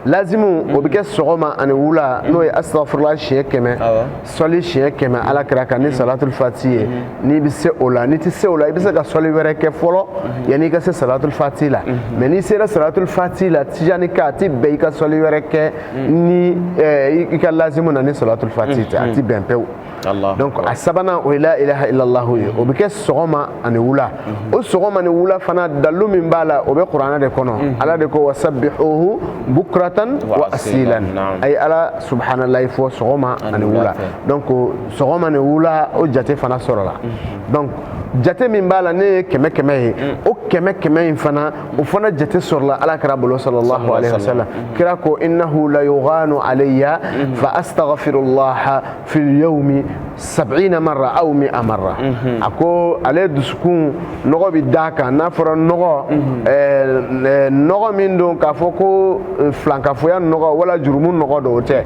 Lazimu, o bɛ kɛ sɔgɔma ani wula, n'o ye astaghfirullah siɲɛ 100, sɔli siɲɛ 100 Ala kira kan ni salatul fati ye. N'i bɛ se o la, n'i tɛ se o la, i bɛ se ka sɔli wɛrɛ kɛ fɔlɔ yanni i ka se salatul fati la. Mais n'i sera salatul fati la, Tijani ka, a ti bɛn i ka sɔli wɛrɛ kɛ ni i ka lazimu na ni salatul fati tɛ, a ti bɛn pewu. Donc a sabanan, o ye la ilaha illallah ye, o bɛ kɛ sɔgɔma ani wula. O sɔgɔma ni wula fana, dalu min b'a la, o bɛ kuranɛ de kɔnɔ. Ala de ko wasabbihuhu bukratan wa asilan, a ye Ala subhanallahi fɔ sɔgɔma ani wula. Donc sɔgɔma ni wula, o jate fana sɔrɔla. Donc jate min b'a la, ne ye 100 100 ye, o 100 100 in fana, o fana jate sɔrɔla Ala kira bolo, sallallahu alaihi wasallam. Kira ko innahu la yughanu alayya fa astaghfirullah fil yawmi sab'ina marra aw mi'a marra. A ko ale dusukun nɔgɔ bɛ d'a kan. N'a fɔra nɔgɔ, nɔgɔ min don k'a fɔ ko filankafoya nɔgɔ wala jurumu nɔgɔ don, o tɛ.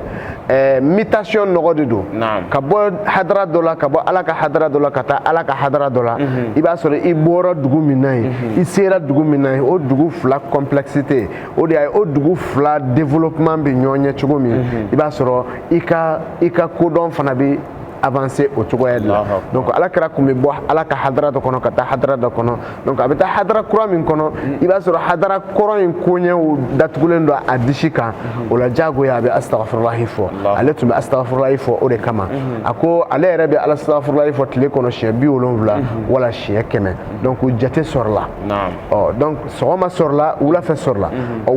Mutation nɔgɔ de don, ka bɔ hadara dɔ la, ka bɔ Ala ka hadara dɔ la ka taa Ala ka hadara dɔ la. I b'a sɔrɔ i bɔra dugu min na yen, i sera dugu min na yen, o dugu fila complexité, o de y'a ye o dugu fila développement bɛ ɲɔgɔn ɲɛ cogo min, i b'a sɔrɔ i ka kodɔn fana bɛ avancer o cogoya de la. Donc Ala kira tun bɛ bɔ Ala ka hadara dɔ kɔnɔ ka taa hadara dɔ kɔnɔ. Donc a bɛ taa hadara kura min kɔnɔ, i b'a sɔrɔ hadara kɔrɔ in koɲɛw datugulen don a disi kan. O la, diyagoya a bɛ astagfirulahi fɔ. Ale tun bɛ astagfirulahi fɔ, o de kama a ko ale yɛrɛ bɛ astagfirulahi fɔ tile kɔnɔ siɲɛ 70 wala siɲɛ 100. Donc jate sɔrɔla. Ɔ, donc sɔgɔma sɔrɔla, wulafɛ sɔrɔla. Ɔ,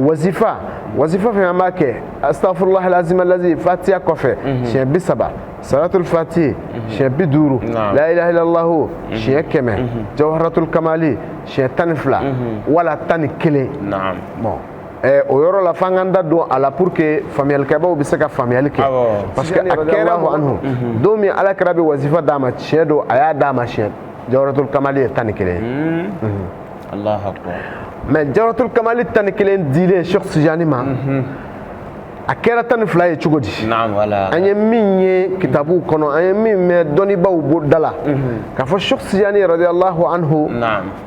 wazifa fɛn an b'a kɛ, astagfirulahi lazima lazi, fatiya kɔfɛ siɲɛ 30, salatul fati siɲɛ 50, la ilaha illallah siɲɛ 100, jawharatul kamali siɲɛ 12 wala 11. Bon, o yɔrɔ la, f'an k'an da don a la pour que faamuyalikɛbaw bɛ se ka faamuyali kɛ, parce que a kɛra anhu don min Ala kɛra bɛ wazifa d'a ma, tiɲɛ don, a y'a d'a ma siɲɛ jawharatul kamali ye 11 ye. Mais jawharatul kamali 11 dilen Cheikh Tijani ma, a kɛra 12 ye cogo di? An ye min ye kitabuw kɔnɔ, an ye min mɛn dɔnnibaw bo da la, k'a fɔ Cheikh Tijani radiyallahu anhu,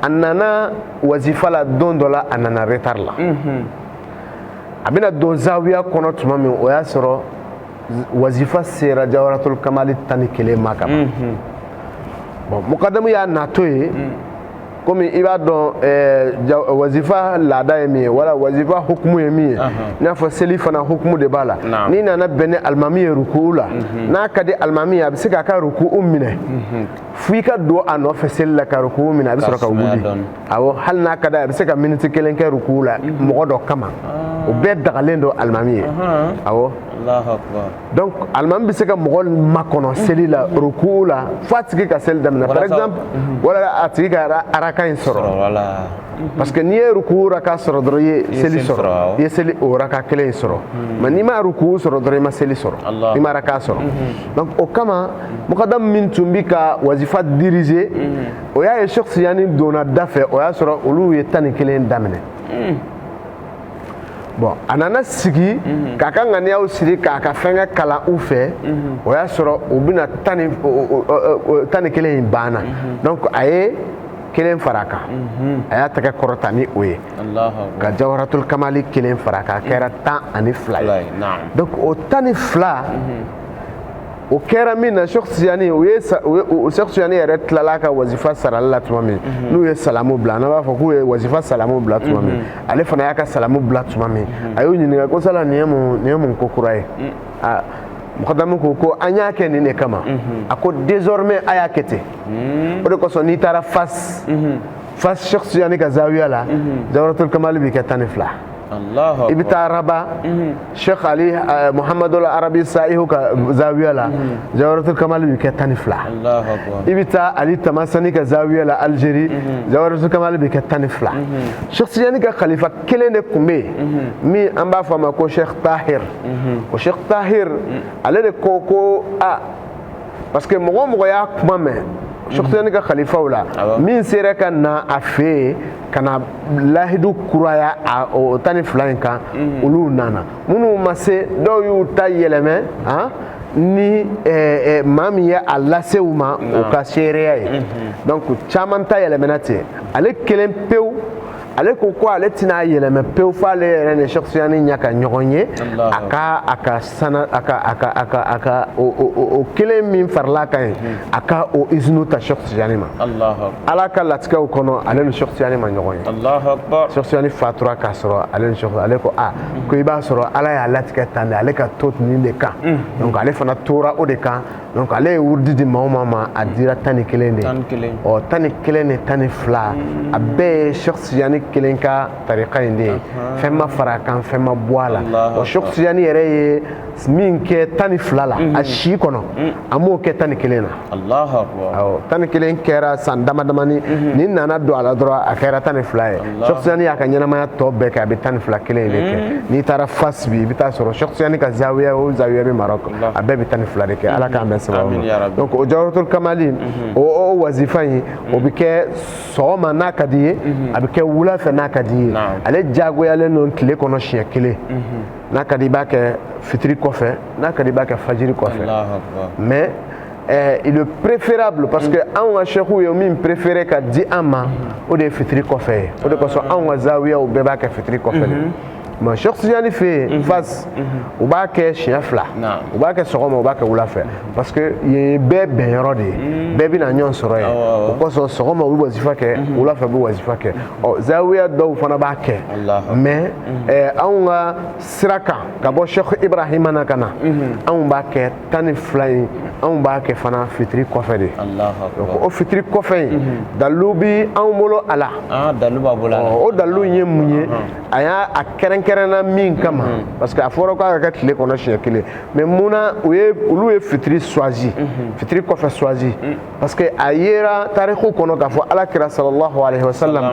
a nana wazifa la don dɔ la, a nana retard la. A bɛna don zawiya kɔnɔ tuma min, o y'a sɔrɔ wazifa sera jawharatul kamali 11 ma ka ban. Bon, mukadamu y'a natɔ ye, komi i b'a dɔn wazifa laada ye min ye wala wazifa hukumu ye min ye, i n'a fɔ seli fana hukumu de b'a la. N'i nana bɛn ni alimami ye ruku'u la, n'a ka di alimami ye, a bɛ se k'a ka ruku'u minɛ fo i ka don a nɔfɛ seli la ka ruku'u minɛ, a bɛ sɔrɔ ka wuli. Awɔ, hali n'a ka d'a ye, a bɛ se ka miniti kelen kɛ ruku'u la mɔgɔ dɔ kama. O bɛɛ dagalen don alimami ye. Awɔ, donc alimami bɛ se ka mɔgɔ makɔnɔ seli la, ruku'u la, fo a tigi ka seli daminɛ par exemple, wala a tigi ka araka in sɔrɔ, parce que n'i ye ruku'u raka sɔrɔ dɔrɔn, i ye seli sɔrɔ, i ye seli o raka kelen in sɔrɔ. Mais n'i ma ruku'u sɔrɔ dɔrɔn, i ma seli sɔrɔ, i ma raka sɔrɔ. Donc o kama, mukadam min tun bi ka wazifa diriger, o y'a ye Cheikh Tijani donna da fɛ, o y'a sɔrɔ olu ye 11 daminɛ. Bon, a nana sigi k'a ka ŋaniyaw siri, k'a ka fɛnkɛ kalan u fɛ. O y'a sɔrɔ u bɛna 11 in banna. Donc a ye kelen fara a kan, a y'a tɛgɛ kɔrɔta ni o ye ka jawharatul kamali kelen fara a kan, a kɛra 12 ye. Donc o 12, o kɛra min na, Cheikh Tijani, o ye Cheikh Tijani yɛrɛ tilala ka wazifa sarali la tuma min, n'u ye salamu bila, n'an b'a fɔ k'u ye wazifa salamu bila tuma min, ale fana y'a ka salamu bila tuma min, a y'u ɲininka ko sala nin ye mun ko kura ye? Aa, mukadamu ko an y'a kɛ nin de kama. A ko désormais a y'a kɛ ten. O de kosɔn n'i taara Fas, Cheikh Tijani ka zawiya la, jawharatul kamali bɛ kɛ 12. I bɛ taa Rabat, Cheikh Ali Muhammadu Arabi Sa'ihu ka zawiya la, jawharatul kamali bɛ kɛ 12. I bɛ taa Ali Tamasani ka zawiya la Algérie, jawharatul kamali bɛ kɛ 12. Cheikh Tijani ka khalifa kelen de tun bɛ yen min an b'a fɔ a ma ko Cheikh Tahir. O Cheikh Tahir, ale de ko a parce que mɔgɔ o mɔgɔ y'a kuma mɛn Cheikh Tijani ka khalifaw la, min sera ka na a fɛ yen ka na lahidu kuraya a o 12 in kan, olu nana. Minnu ma se, dɔw y'u ta yɛlɛmɛ ni maa min ye a lase u ma, o ka seereya ye. Donc caman ta yɛlɛmɛna ten. Ale kelen pewu, ale ko ale tɛna yɛlɛmɛ pewu f'ale yɛrɛ ni Cheikh Tijani ɲɛ ka ɲɔgɔn ye, a ka sana a ka o kelen min farala kan yen, a ka o izinu ta Cheikh Tijani ma. Ala ka latigɛw kɔnɔ, ale ni Cheikh Tijani ma ɲɔgɔn ye. Cheikh Tijani fatura k'a sɔrɔ ale ni Cheikh, ale ko a ko i b'a sɔrɔ Ala y'a latigɛ tan de, ale ka to nin de kan. Donc ale fana tora o de kan. Donc ale ye wurudi di maa o maa ma, a dira 11 de. Ɔ, 11 ni 12, a bɛɛ ye Cheikh Tijani kelen ka tarika in de ye. Fɛn ma fara a kan, fɛn ma bɔ a la. O Cheikh Tijani yɛrɛ ye min kɛ 12 la a si kɔnɔ, a m'o kɛ 11 na. Awɔ, 11 kɛra san dama damani ni nana don a la dɔrɔn, a kɛra 12 ye. Cheikh Tijani y'a ka ɲɛnamaya tɔ bɛɛ kɛ, a bɛ 12 kelen in de kɛ. N'i taara Fas bi, i bɛ taa sɔrɔ Cheikh Tijani ka zawiya o zawiya bɛ Maroc, a bɛɛ bɛ 12 de kɛ. Ala k'an bɛn sababu ma. Donc o jawharatul kamali, o wazifa in, o bɛ kɛ sɔgɔma n'a ka di ye, a bɛ kɛ wula fɛ n'a ka di ye. Ale diyagoyalen don tile kɔnɔ siɲɛ kelen. N'a ka di i b'a kɛ fitiri kɔfɛ, n'a ka di i b'a kɛ fajiri kɔfɛ. Mais il est préférable, parce que anw ka sɛkiw ye min préféré ka di an ma, o de ye fitiri kɔfɛ ye. O de kosɔn anw ka zawiyaw bɛɛ b'a kɛ fitiri kɔfɛ de. Mais Cheikh Tijani fɛ yen, Fas, u b'a kɛ siɲɛ 2, u b'a kɛ sɔgɔma, u b'a kɛ wula fɛ, parce que yen ye bɛɛ bɛnyɔrɔ de ye, bɛɛ bɛna ɲɔgɔn sɔrɔ yen. O kosɔn sɔgɔma u bɛ wazifa kɛ, wula fɛ u bɛ wazifa kɛ. Ɔ, zawiya dɔw fana b'a kɛ, mais anw ka sira kan ka bɔ Cheikh Ibrahima na ka na, anw b'a kɛ 12 in, anw b'a kɛ fana fitiri kɔfɛ de. Donc o fitiri kɔfɛ in, dalilu bi anw bolo a la. Dalilu b'a bolo a la. O dalilu in ye mun ye? A y'a a kɛrɛnkɛrɛnna min kama, parce que a fɔra k'a ka kɛ tile kɔnɔ siɲɛ kelen, mais mun na olu ye fitiri choisi, fitiri kɔfɛ choisi? Parce que a yera tariku kɔnɔ k'a fɔ Ala kira sallallahu alaihi wa sallam,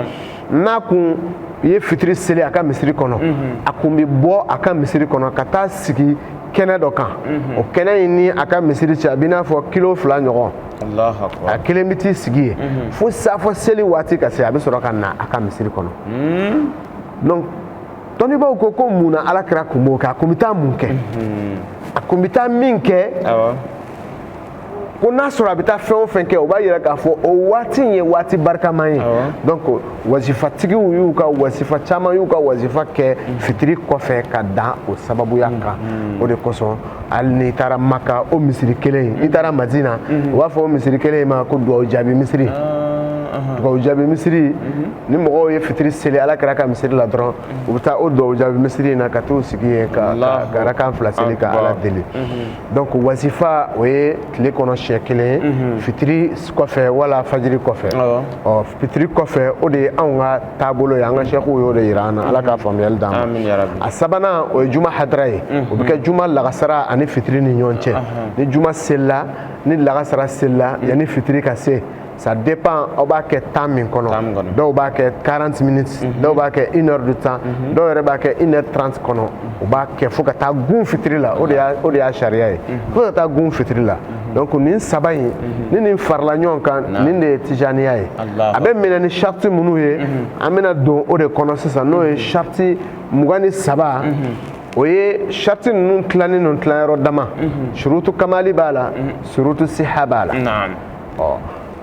n'a kun ye fitiri seli a ka misiri kɔnɔ, a kun bɛ bɔ a ka misiri kɔnɔ ka taa sigi kɛnɛ dɔ kan. O kɛnɛ in ni a ka misiri cɛ, a b'i n'a fɔ kilo 2 ɲɔgɔn. A kelen bɛ t'i sigi yen fo safo seli waati ka se, a bɛ sɔrɔ ka na a ka misiri kɔnɔ. Donc dɔnnibaaw ko mun na Ala kira kun b'o kɛ? A kun bɛ taa mun kɛ? A kun bɛ taa min kɛ, ko n'a sɔrɔ a bɛ taa fɛn o fɛn kɛ, o b'a yira k'a fɔ o waati in ye waati barikama ye. Donc wazifatigiw y'u ka wazifa caman y'u ka wazifa kɛ fitiri kɔfɛ ka dan o sababuya kan. O de kosɔn hali n'i taara Maka, o misiri kelen in, i taara Madina, u b'a fɔ o misiri kelen in ma ko duwawu jaabi misiri. Duwawu jaabi misiri, ni mɔgɔw ye fitiri seli Ala kira ka misiri la dɔrɔn, u bɛ taa o duwawu jaabi misiri in na ka t'u sigi yen ka rakan 2 seli ka Ala deli. Donc wazifa, o ye tile kɔnɔ siɲɛ kelen ye, fitiri kɔfɛ wala fajiri kɔfɛ. Ɔ, fitiri kɔfɛ, o de ye anw ka taabolo ye, an ka sɛkiw y'o de yira an na. Ala k'a faamuyali d'an ma. A sabanan, o ye juma hadara ye. O bɛ kɛ juma lagasara ani fitiri ni ɲɔgɔn cɛ. Ni juma selila, ni lagasara selila, yanni fitiri ka se, ça dépend aw b'a kɛ temps min kɔnɔ. Dɔw b'a kɛ 40 minutes, dɔw b'a kɛ 1 heure de temps, dɔw yɛrɛ b'a kɛ 1 heure 30 kɔnɔ. U b'a kɛ fo ka taa gun fitiri la. O de y'a sariya ye, fo ka taa gun fitiri la. Donc nin 3 in, ni nin farala ɲɔgɔn kan, nin de ye tijaniya ye. A bɛ minɛ ni sariti minnu ye, an bɛna don o de kɔnɔ sisan, n'o ye sariti 23. O ye sariti ninnu tilannen don tilayɔrɔ dama. Surutu kamali b'a la, surutu siha b'a la. Ɔ,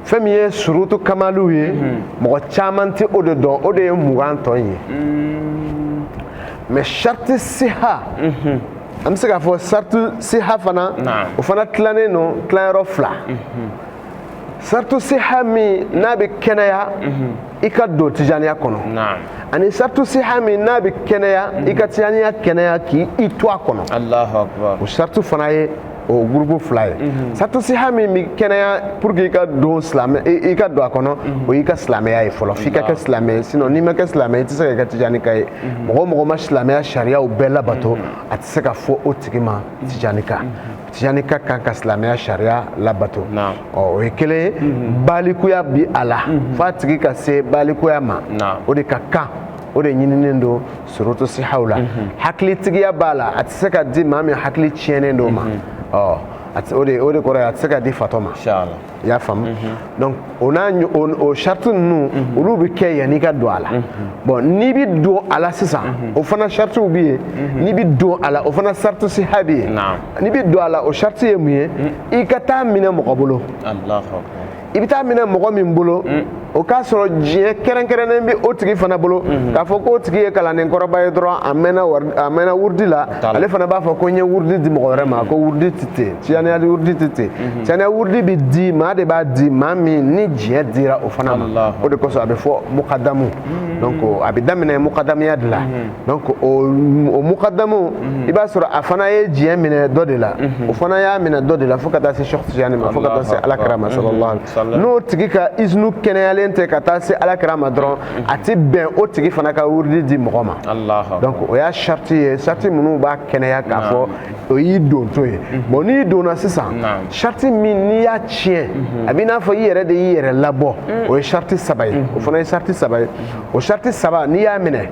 fɛn min ye surutu kamaliw ye, mɔgɔ caman tɛ o de dɔn, o de ye 20 tɔ in ye. Mais sariti siha, an bɛ se k'a fɔ sariti siha fana, o fana tilannen don tilayɔrɔ 2. Sariti siha min n'a bɛ kɛnɛya i ka don tijaniya kɔnɔ, ani sariti siha min n'a bɛ kɛnɛya i ka tijaniya kɛnɛya k'i to a kɔnɔ. O sariti fana ye o groupe 2 ye. Sariti siha min bɛ kɛnɛya pour que i ka don silamɛ, i ka don a kɔnɔ, o y'i ka silamɛya ye fɔlɔ. F'i ka kɛ silamɛ ye, sinon n'i ma kɛ silamɛ ye, i tɛ se ka kɛ tijanika ye. Mɔgɔ o mɔgɔ ma silamɛya sariyaw bɛɛ labato, a tɛ se ka fɔ o tigi ma tijanika. Tijanika kan ka silamɛya sariya labato. Ɔ, o ye kelen ye. Balikuya bi a la, f'a tigi ka se balikuya ma, o de ka kan, o de ɲininen don surutu sihaw la. Hakilitigiya b'a la, a tɛ se ka di maa min hakili tiɲɛnen don ma. Ɔ, o de kɔrɔ ye a tɛ se ka di fatɔ ma. I y'a faamu? Donc o n'a o sariti ninnu, olu bɛ kɛ yanni i ka don a la. Bon, n'i bɛ don a la sisan, o fana saritiw bɛ yen. N'i bɛ don a la, o fana sariti siha bɛ yen. N'i bɛ don a la, o sariti ye mun ye? I ka taa minɛ mɔgɔ bolo. I bɛ taa minɛ mɔgɔ min bolo, o k'a sɔrɔ diɲɛ kɛrɛnkɛrɛnnen bɛ o tigi fana bolo, k'a fɔ k'o tigi ye kalanden kɔrɔba ye dɔrɔn, a mɛnna wurudi la, ale fana b'a fɔ ko n ye wurudi di mɔgɔ wɛrɛ ma, ko wurudi tɛ ten. Tijaniya wurudi tɛ ten. Tijaniya wurudi bɛ di maa de b'a di maa min ni diɲɛ dira o fana ma. O de kosɔn a bɛ fɔ mukadamu. Donc a bɛ daminɛ mukadamuya de la. Donc o mukadamu, i b'a sɔrɔ a fana ye diɲɛ minɛ dɔ de la, o fana y'a minɛ dɔ de la, fo ka taa se Cheikh Tijani ma, fo ka taa se Ala kira ma sallallahu alaihi wa sallam. N'o tigi ka izinu kɛnɛyalen tɛ ka taa se Ala kira ma dɔrɔn, a ti bɛn o tigi fana ka wurudi di mɔgɔ ma. Donc o y'a sariti ye, sariti minnu b'a kɛnɛya k'a fɔ o y'i dontɔ ye. Bon, n'i donna sisan, sariti min n'i y'a tiɲɛ, a b'i n'a fɔ i yɛrɛ de y'i yɛrɛ labɔ. O ye sariti 3 ye. O fana ye sariti 3 ye. O sariti 3, n'i y'a minɛ,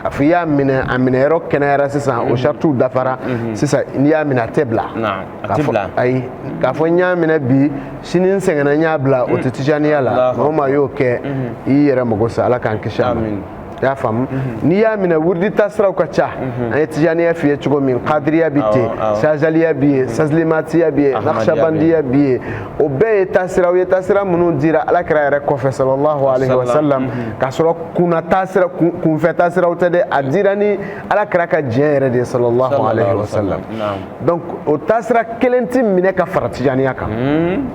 k'a fɔ i y'a minɛ, a minɛyɔrɔ kɛnɛyara sisan, o saritiw dafara sisan, n'i y'a minɛ a tɛ bila. Ayi, k'a fɔ n y'a minɛ bi, sini n sɛgɛnna n y'a bila, o tɛ tijaniya la. Maa o maa y'o kɛ, i y'i yɛrɛ mago sa. Ala k'an kisi a ma. I y'a faamu? N'i y'a minɛ, wurudi taasiraw ka ca. An ye tijaniya f'i ye cogo min, kadiriya bi ten, sazaliya bi yen, sazlimatiya bi yen, naqshabandiya bi yen. O bɛɛ ye taasiraw ye, taasira minnu dira ala kira yɛrɛ kɔfɛ, sallallahu alaihi wa sallam, k'a sɔrɔ kunna taasira, kunfɛ taasiraw tɛ dɛ. A dira ni ala kira ka diɲɛ yɛrɛ de ye, sallallahu alaihi wa sallam. Donc o taasira kelen tɛ minɛ ka fara tijaniya kan,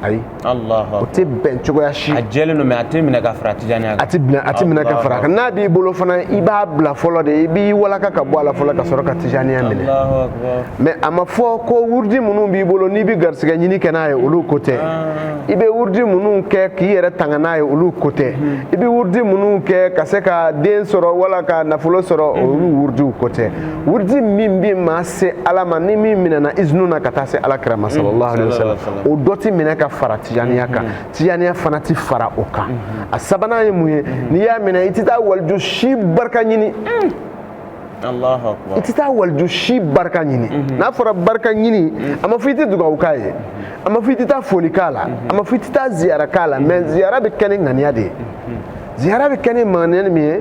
ayi, o tɛ bɛn cogoya si. A jɛlen don, mais a tɛ minɛ ka fara tijaniya kan. A tɛ minɛ, a tɛ minɛ ka fara a kan. N'a b'i bolo fana, i b'a bila fɔlɔ de, i b'i walaka ka bɔ a la fɔlɔ ka sɔrɔ ka tijaniya minɛ. Mais a ma fɔ ko wurudi minnu b'i bolo n'i bɛ garisɛgɛ ɲini kɛ n'a ye, olu ko tɛ. I bɛ wurudi minnu kɛ k'i yɛrɛ tanga n'a ye, olu ko tɛ. I bɛ wurudi minnu kɛ ka se ka den sɔrɔ wala ka nafolo sɔrɔ, olu wurudiw ko tɛ. Wurudi min bɛ maa se ala ma, ni min minɛna izinu na ka taa se ala kira ma, sallallahu alaihi wasallam, o dɔ tɛ minɛ ka fara tijaniya kan, tijaniya fana tɛ fara o kan. A sabanan ye mun ye? N'i y'a minɛ, i tɛ taa waliju si barika ɲini. I tɛ taa waliju si barika ɲini. N'a fɔra barika ɲini, a ma fɔ i tɛ dugawu k'a ye, a ma fɔ i tɛ taa foli k'a la, a ma fɔ i tɛ taa ziyara k'a la. Mais ziyara bɛ kɛ ni ŋaniya de ye. Ziyara bɛ kɛ ni ŋaniya min ye,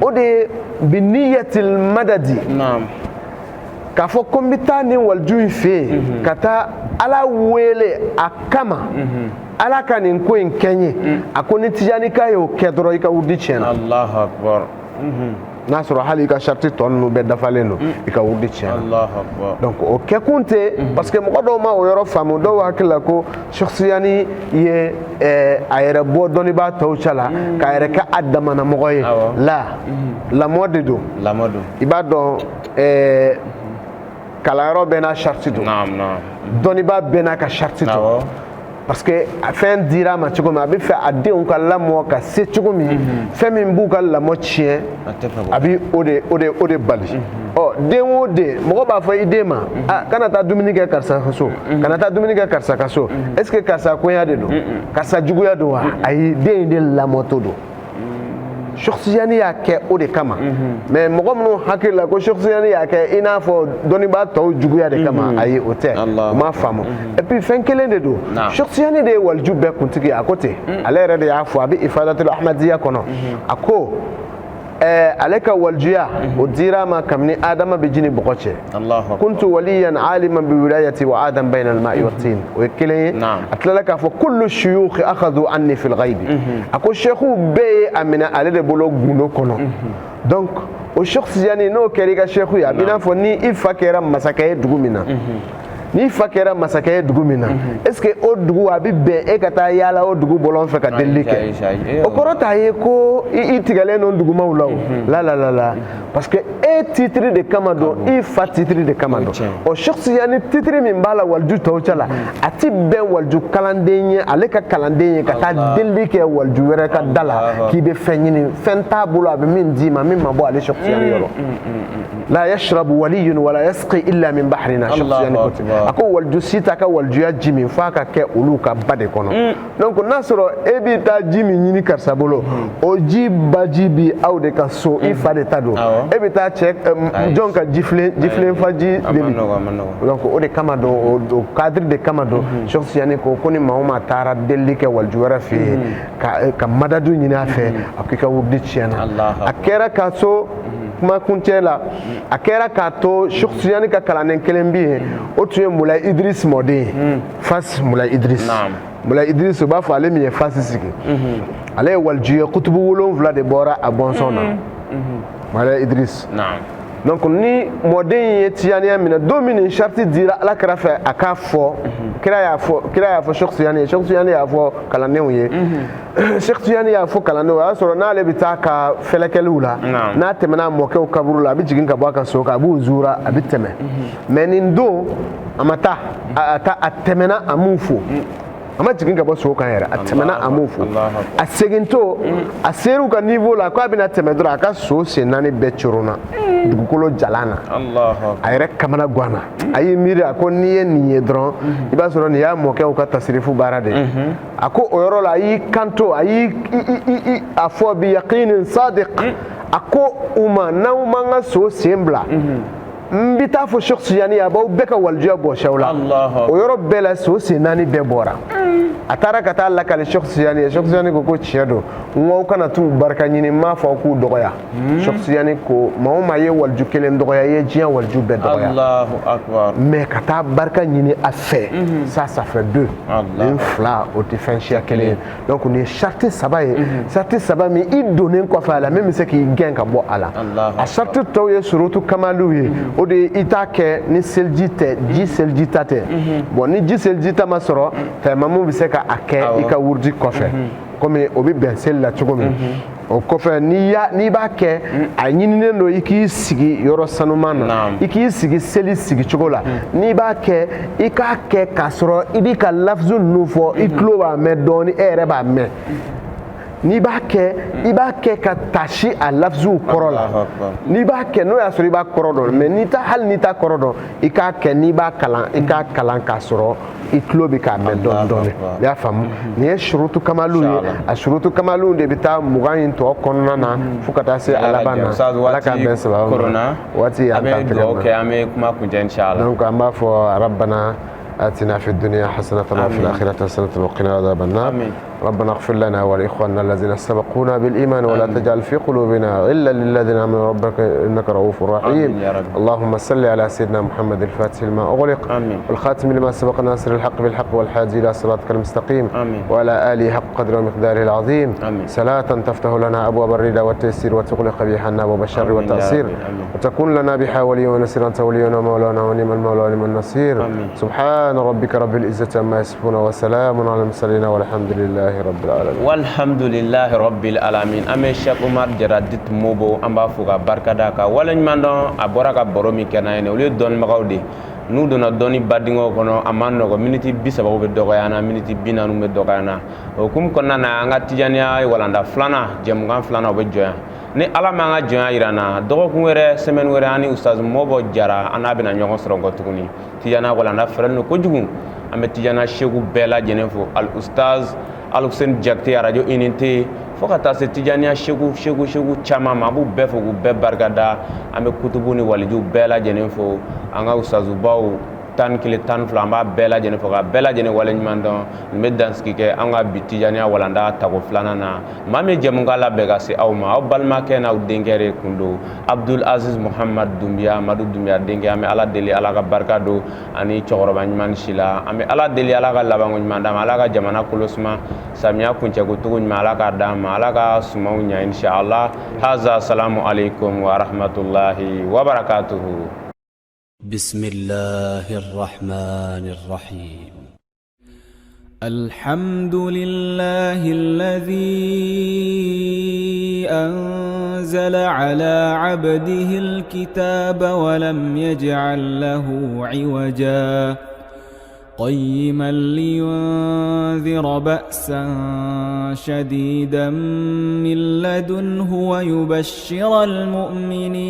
o de ye bi niyatil madadi, k'a fɔ ko n bɛ taa nin waliju in fɛ yen ka taa ala wele a kama, ala ka nin ko in kɛ n ye. A ko ni tijanika y'o kɛ dɔrɔn, i ka wurudi tiɲɛna. Allahu akbar. N'a sɔrɔ hali i ka sariti tɔ ninnu bɛɛ dafalen don, i ka wurudi tiɲɛna. Donc o kɛkun tɛ, parce que mɔgɔ dɔw ma o yɔrɔ faamu. Dɔw hakili la ko Cheikh Tijani ye a yɛrɛ bɔ dɔnnibaa tɔw cɛ la k'a yɛrɛ kɛ a damana mɔgɔ ye. La lamɔ de don. I b'a dɔn, kalanyɔrɔ bɛɛ n'a sariti don, dɔnnibaa bɛɛ n'a ka sariti don. Parce que fɛn dira a ma cogo min, a bɛ fɛ a denw ka lamɔ ka se cogo min, fɛn min b'u ka lamɔ tiɲɛ, a bɛ o de bali. Ɔ, den o den, mɔgɔ b'a fɔ i den ma: a kana taa dumuni kɛ karisa ka so, kana taa dumuni kɛ karisa ka so. Est ce que karisa koɲa de don, karisa juguya don wa? Ayi, den in de lamɔtɔ don. Cheikh Tijani y'a kɛ o de kama. Mais mɔgɔ minnu hakili la ko Cheikh Tijani y'a kɛ i n'a fɔ dɔnnibaa tɔw juguya de kama, ayi, o tɛ, o m'a faamu. Et puis fɛn kelen de don, Cheikh Tijani de ye waliju bɛɛ kuntigi ye. A ko ten, ale yɛrɛ de y'a fɔ, a bɛ Ifadatul Ahmadiyya kɔnɔ, a ko ale ka walijuya o dira a ma kabini Adama bɛ ji ni bɔgɔ cɛ. Kuntu waliyan aliman bi wilayati wa adam bayna al-ma'i wa tin. O ye kelen ye. A tilala k'a fɔ: kullu shuyukh akhadhu anni fil ghaibi. A ko cheikhu bɛɛ ye a minɛ ale de bolo gundo kɔnɔ. Donc o Cheikh Tijani, n'o kɛra i ka cheikhu ye, a b'i n'a fɔ ni i fa kɛra masakɛ ye dugu min na, n'i fa kɛra masakɛ ye dugu min na, est ce que o dugu a bɛ bɛn e ka taa yaala o dugu bɔlɔn fɛ ka delili kɛ? O kɔrɔ t'a ye ko i tigɛlen don dugumaw la. O la la la la, parce que e titre de kama don, i fa titre de kama don. O Cheikh Tijani, titre min b'a la waliju tɔw cɛ la, a ti bɛn waliju kalanden ye, ale ka kalanden ye, ka taa delili kɛ waliju wɛrɛ ka da la k'i bɛ fɛn ɲini. Fɛn t'a bolo a bɛ min d'i ma, min ma bɔ ale Cheikh Tijani yɔrɔ. La yashrabu waliyun wala yasqi illa min bahrina. Cheikh Tijani ko ten. A ko waliju si t'a ka walijuya ji min f'a ka kɛ olu ka ba de kɔnɔ. Donc n'a sɔrɔ e b'i taa ji min ɲini karisa bolo, o ji baji bi aw de ka so, i fa de ta don, e bɛ taa cɛ jɔn ka jifilen, jifilen fa ji deli? Donc o de kama don, o cadre de kama don, Cheikh Tijani ko ko ni maa o maa taara delili kɛ waliju wɛrɛ fɛ yen ka madadu ɲini a fɛ, a ko i ka wurudi tiɲɛna. A kɛra ka so kuma kuncɛ la, a kɛra k'a to Cheikh Tijani ka kalanden kelen bɛ yen, o tun ye Mulayi Idris mɔden ye, Fas Mulayi Idris. Mulayi Idris, u b'a fɔ ale min ye Fasi sigi, ale ye waliju ye, kutubu 7 de bɔra a bɔnsɔn na, Mulayi Idris. Donc ni mɔden ye tijaniya minɛ don min, nin sariti dira ala kira fɛ, a k'a fɔ, kira y'a fɔ, kira y'a fɔ Cheikh Tijani ye, Cheikh Tijani y'a fɔ kalandenw ye, Cheikh Tijani y'a fɔ kalandenw. O y'a sɔrɔ n'ale bɛ taa ka fɛlɛkɛliw la, n'a tɛmɛna mɔkɛw kaburu la, a bɛ jigin ka bɔ a ka so kan, a b'u zuura, a bɛ tɛmɛ. Mais nin don a ma taa, a tɛmɛna, a m'u fo, a ma jigin ka bɔ so kan yɛrɛ, a tɛmɛna, a m'u fo. A segintɔ, a ser'u ka niveau la k'a bɛna tɛmɛ dɔrɔn, a ka so sen naani bɛɛ coronna dugukolo jalan na. A yɛrɛ kamana ganna. A y'i miiri, a ko n'i ye nin ye dɔrɔn, i b'a sɔrɔ nin y'a mɔkɛw ka tasirifu baara de ye. A ko o yɔrɔ la, a y'i kanto, a y'i a fɔ bi yaqinin sadiq, a ko u ma: n'aw m'an ka so sen bila N bɛ taa fɔ Cheikh Tijani a b'aw bɛɛ ka walijuya bɔsi aw la. O yɔrɔ bɛɛ la, so sen naani bɛɛ bɔra. A taara ka taa lakali Cheikh Tijani ye. Cheikh Tijani ko ko tiɲɛ don. N ko aw kana t'u barika ɲini, n m'a fɔ aw k'u dɔgɔya. Cheikh Tijani ko maa o maa ye waliju kelen dɔgɔya, i ye diɲɛ waliju bɛɛ dɔgɔya. Allahu akbar. Mais ka taa barika ɲini a fɛ, ça fait deux. Nin fila, o tɛ fɛn siya kelen ye. Donc nin ye sarati saba ye, sarati saba min i donnen kɔfɛ a la, min bɛ se k'i gɛn ka bɔ a la. A sarati tɔw ye surutu kamaliw ye. O de ye i t'a kɛ ni seliji tɛ, ji seliji ta tɛ. Bon, ni ji seliji ta ma sɔrɔ, tayamamu bɛ se ka a kɛ i ka wurudi kɔfɛ, komi o bɛ bɛn seli la cogo min. O kɔfɛ, n'i b'a kɛ, a ɲininen don i k'i sigi yɔrɔ sanuman na, i k'i sigi seli sigicogo la. N'i b'a kɛ, i k'a kɛ k'a sɔrɔ i b'i ka lafizu ninnu fɔ, i tulo b'a mɛn dɔɔni, e yɛrɛ b'a mɛn. N'i b'a kɛ, i b'a kɛ ka tasi a lafizuw kɔrɔ la. N'i b'a kɛ, n'o y'a sɔrɔ i b'a kɔrɔ dɔn, mais n'i ta, hali n'i t'a kɔrɔ dɔn, i k'a kɛ. N'i b'a kalan, i k'a kalan k'a sɔrɔ i tulo bɛ k'a mɛn dɔɔni dɔɔni. I y'a faamu? Nin ye surutu kamaliw ye. A surutu kamaliw de bɛ taa 20 in tɔ kɔnɔna na fo ka taa se a laban na. Ala k'an bɛn sababu ma. Waati y'an ta tigɛ ma, an bɛ kuma kuncɛ inshallah. Donc an b'a fɔ rabbana آتنا في الدنيا حسنة وفي الآخرة حسنة وقنا عذاب النار. آمين. ربنا اغفر لنا ولإخواننا الذين سبقونا بالإيمان ولا تجعل في قلوبنا غلا للذين آمنوا ربك إنك رؤوف رحيم. آمين يا رب. اللهم صل على سيدنا محمد الفاتح لما أغلق. آمين. والخاتم لما سبق، ناصر الحق بالحق والهادي إلى صراطك المستقيم. آمين. وعلى آله حق قدره ومقداره العظيم. آمين. صلاة تفتح لنا أبواب الرضا والتيسير وتغلق بها عنا أبواب الشر آمين يا والتأثير. ربي. آمين. وتكون لنا بها ولي ونصير، أنت ولينا ومولانا ونعم المولى ونعم النصير. آمين. سبحان ربك رب العزة عما يصفون وسلام على المرسلين والحمد لله رب العالمين. Walhamdulillahi rabbil alamin. An bɛ Cheikh Umar Jara dit Mobo, an b'a fo ka barika da ka waleɲuman dɔn. A bɔra ka baro min kɛ n'an ye nin, olu ye dɔnnibagaw de ye. N'u donna dɔnni badingɛw kɔnɔ, a ma nɔgɔ. Miniti 30 bɛ dɔgɔya an na, miniti 40 bɛ dɔgɔya an na. O hukumu kɔnɔna na, an ka tijaniya walanda filanan, jɛmukan filanan, o bɛ jɔ yan. Ni Ala m'an ka jɔnya yira an na, dɔgɔkun wɛrɛ, semaine wɛrɛ, an ni Ustaz Mɔbɔ Jara, an n'a bɛna ɲɔgɔn sɔrɔ kɔ tuguni. Tijaniya walanda fɛrɛlen don kojugu. An bɛ tijaniya seku bɛɛ lajɛlen fo, al Ustaz Alhussein Jakite, radio Unité, fo ka taa se tijaniya seku seku seku caman ma. An b'u bɛɛ fo k'u bɛɛ barika da. An bɛ kutubu ni walijuw bɛɛ lajɛlen fo, an ka ustazubaw 11, 12, an b'a bɛɛ lajɛlen fo ka bɛɛ lajɛlen waleɲuman dɔn. Nin bɛ dansigi kɛ an ka bi tijaniya walanda tako filanan na. Maa min ye jɛmukan labɛn ka se aw ma, aw balimakɛ n'aw denkɛ de kun don, Abdul Aziz Muhammad Dunbiya, Madu Dunbiya denkɛ. An bɛ Ala deli, Ala ka barika don ani cɛkɔrɔba ɲuman si la. An bɛ Ala deli, Ala ka labanko ɲuman d'an ma, Ala ka jamana kolo suma, samiya kuncɛko cogo ɲuman, Ala k'a d'an ma, Ala ka sumanw ɲɛ inshallah. Haza, salamu alaikum wa rahmatullahi wa barakatuhu. بسم الله الرحمن الرحيم. الحمد لله الذي أنزل على عبده الكتاب ولم يجعل له عوجا قيما لينذر بأسا شديدا من لدنه ويبشر المؤمنين.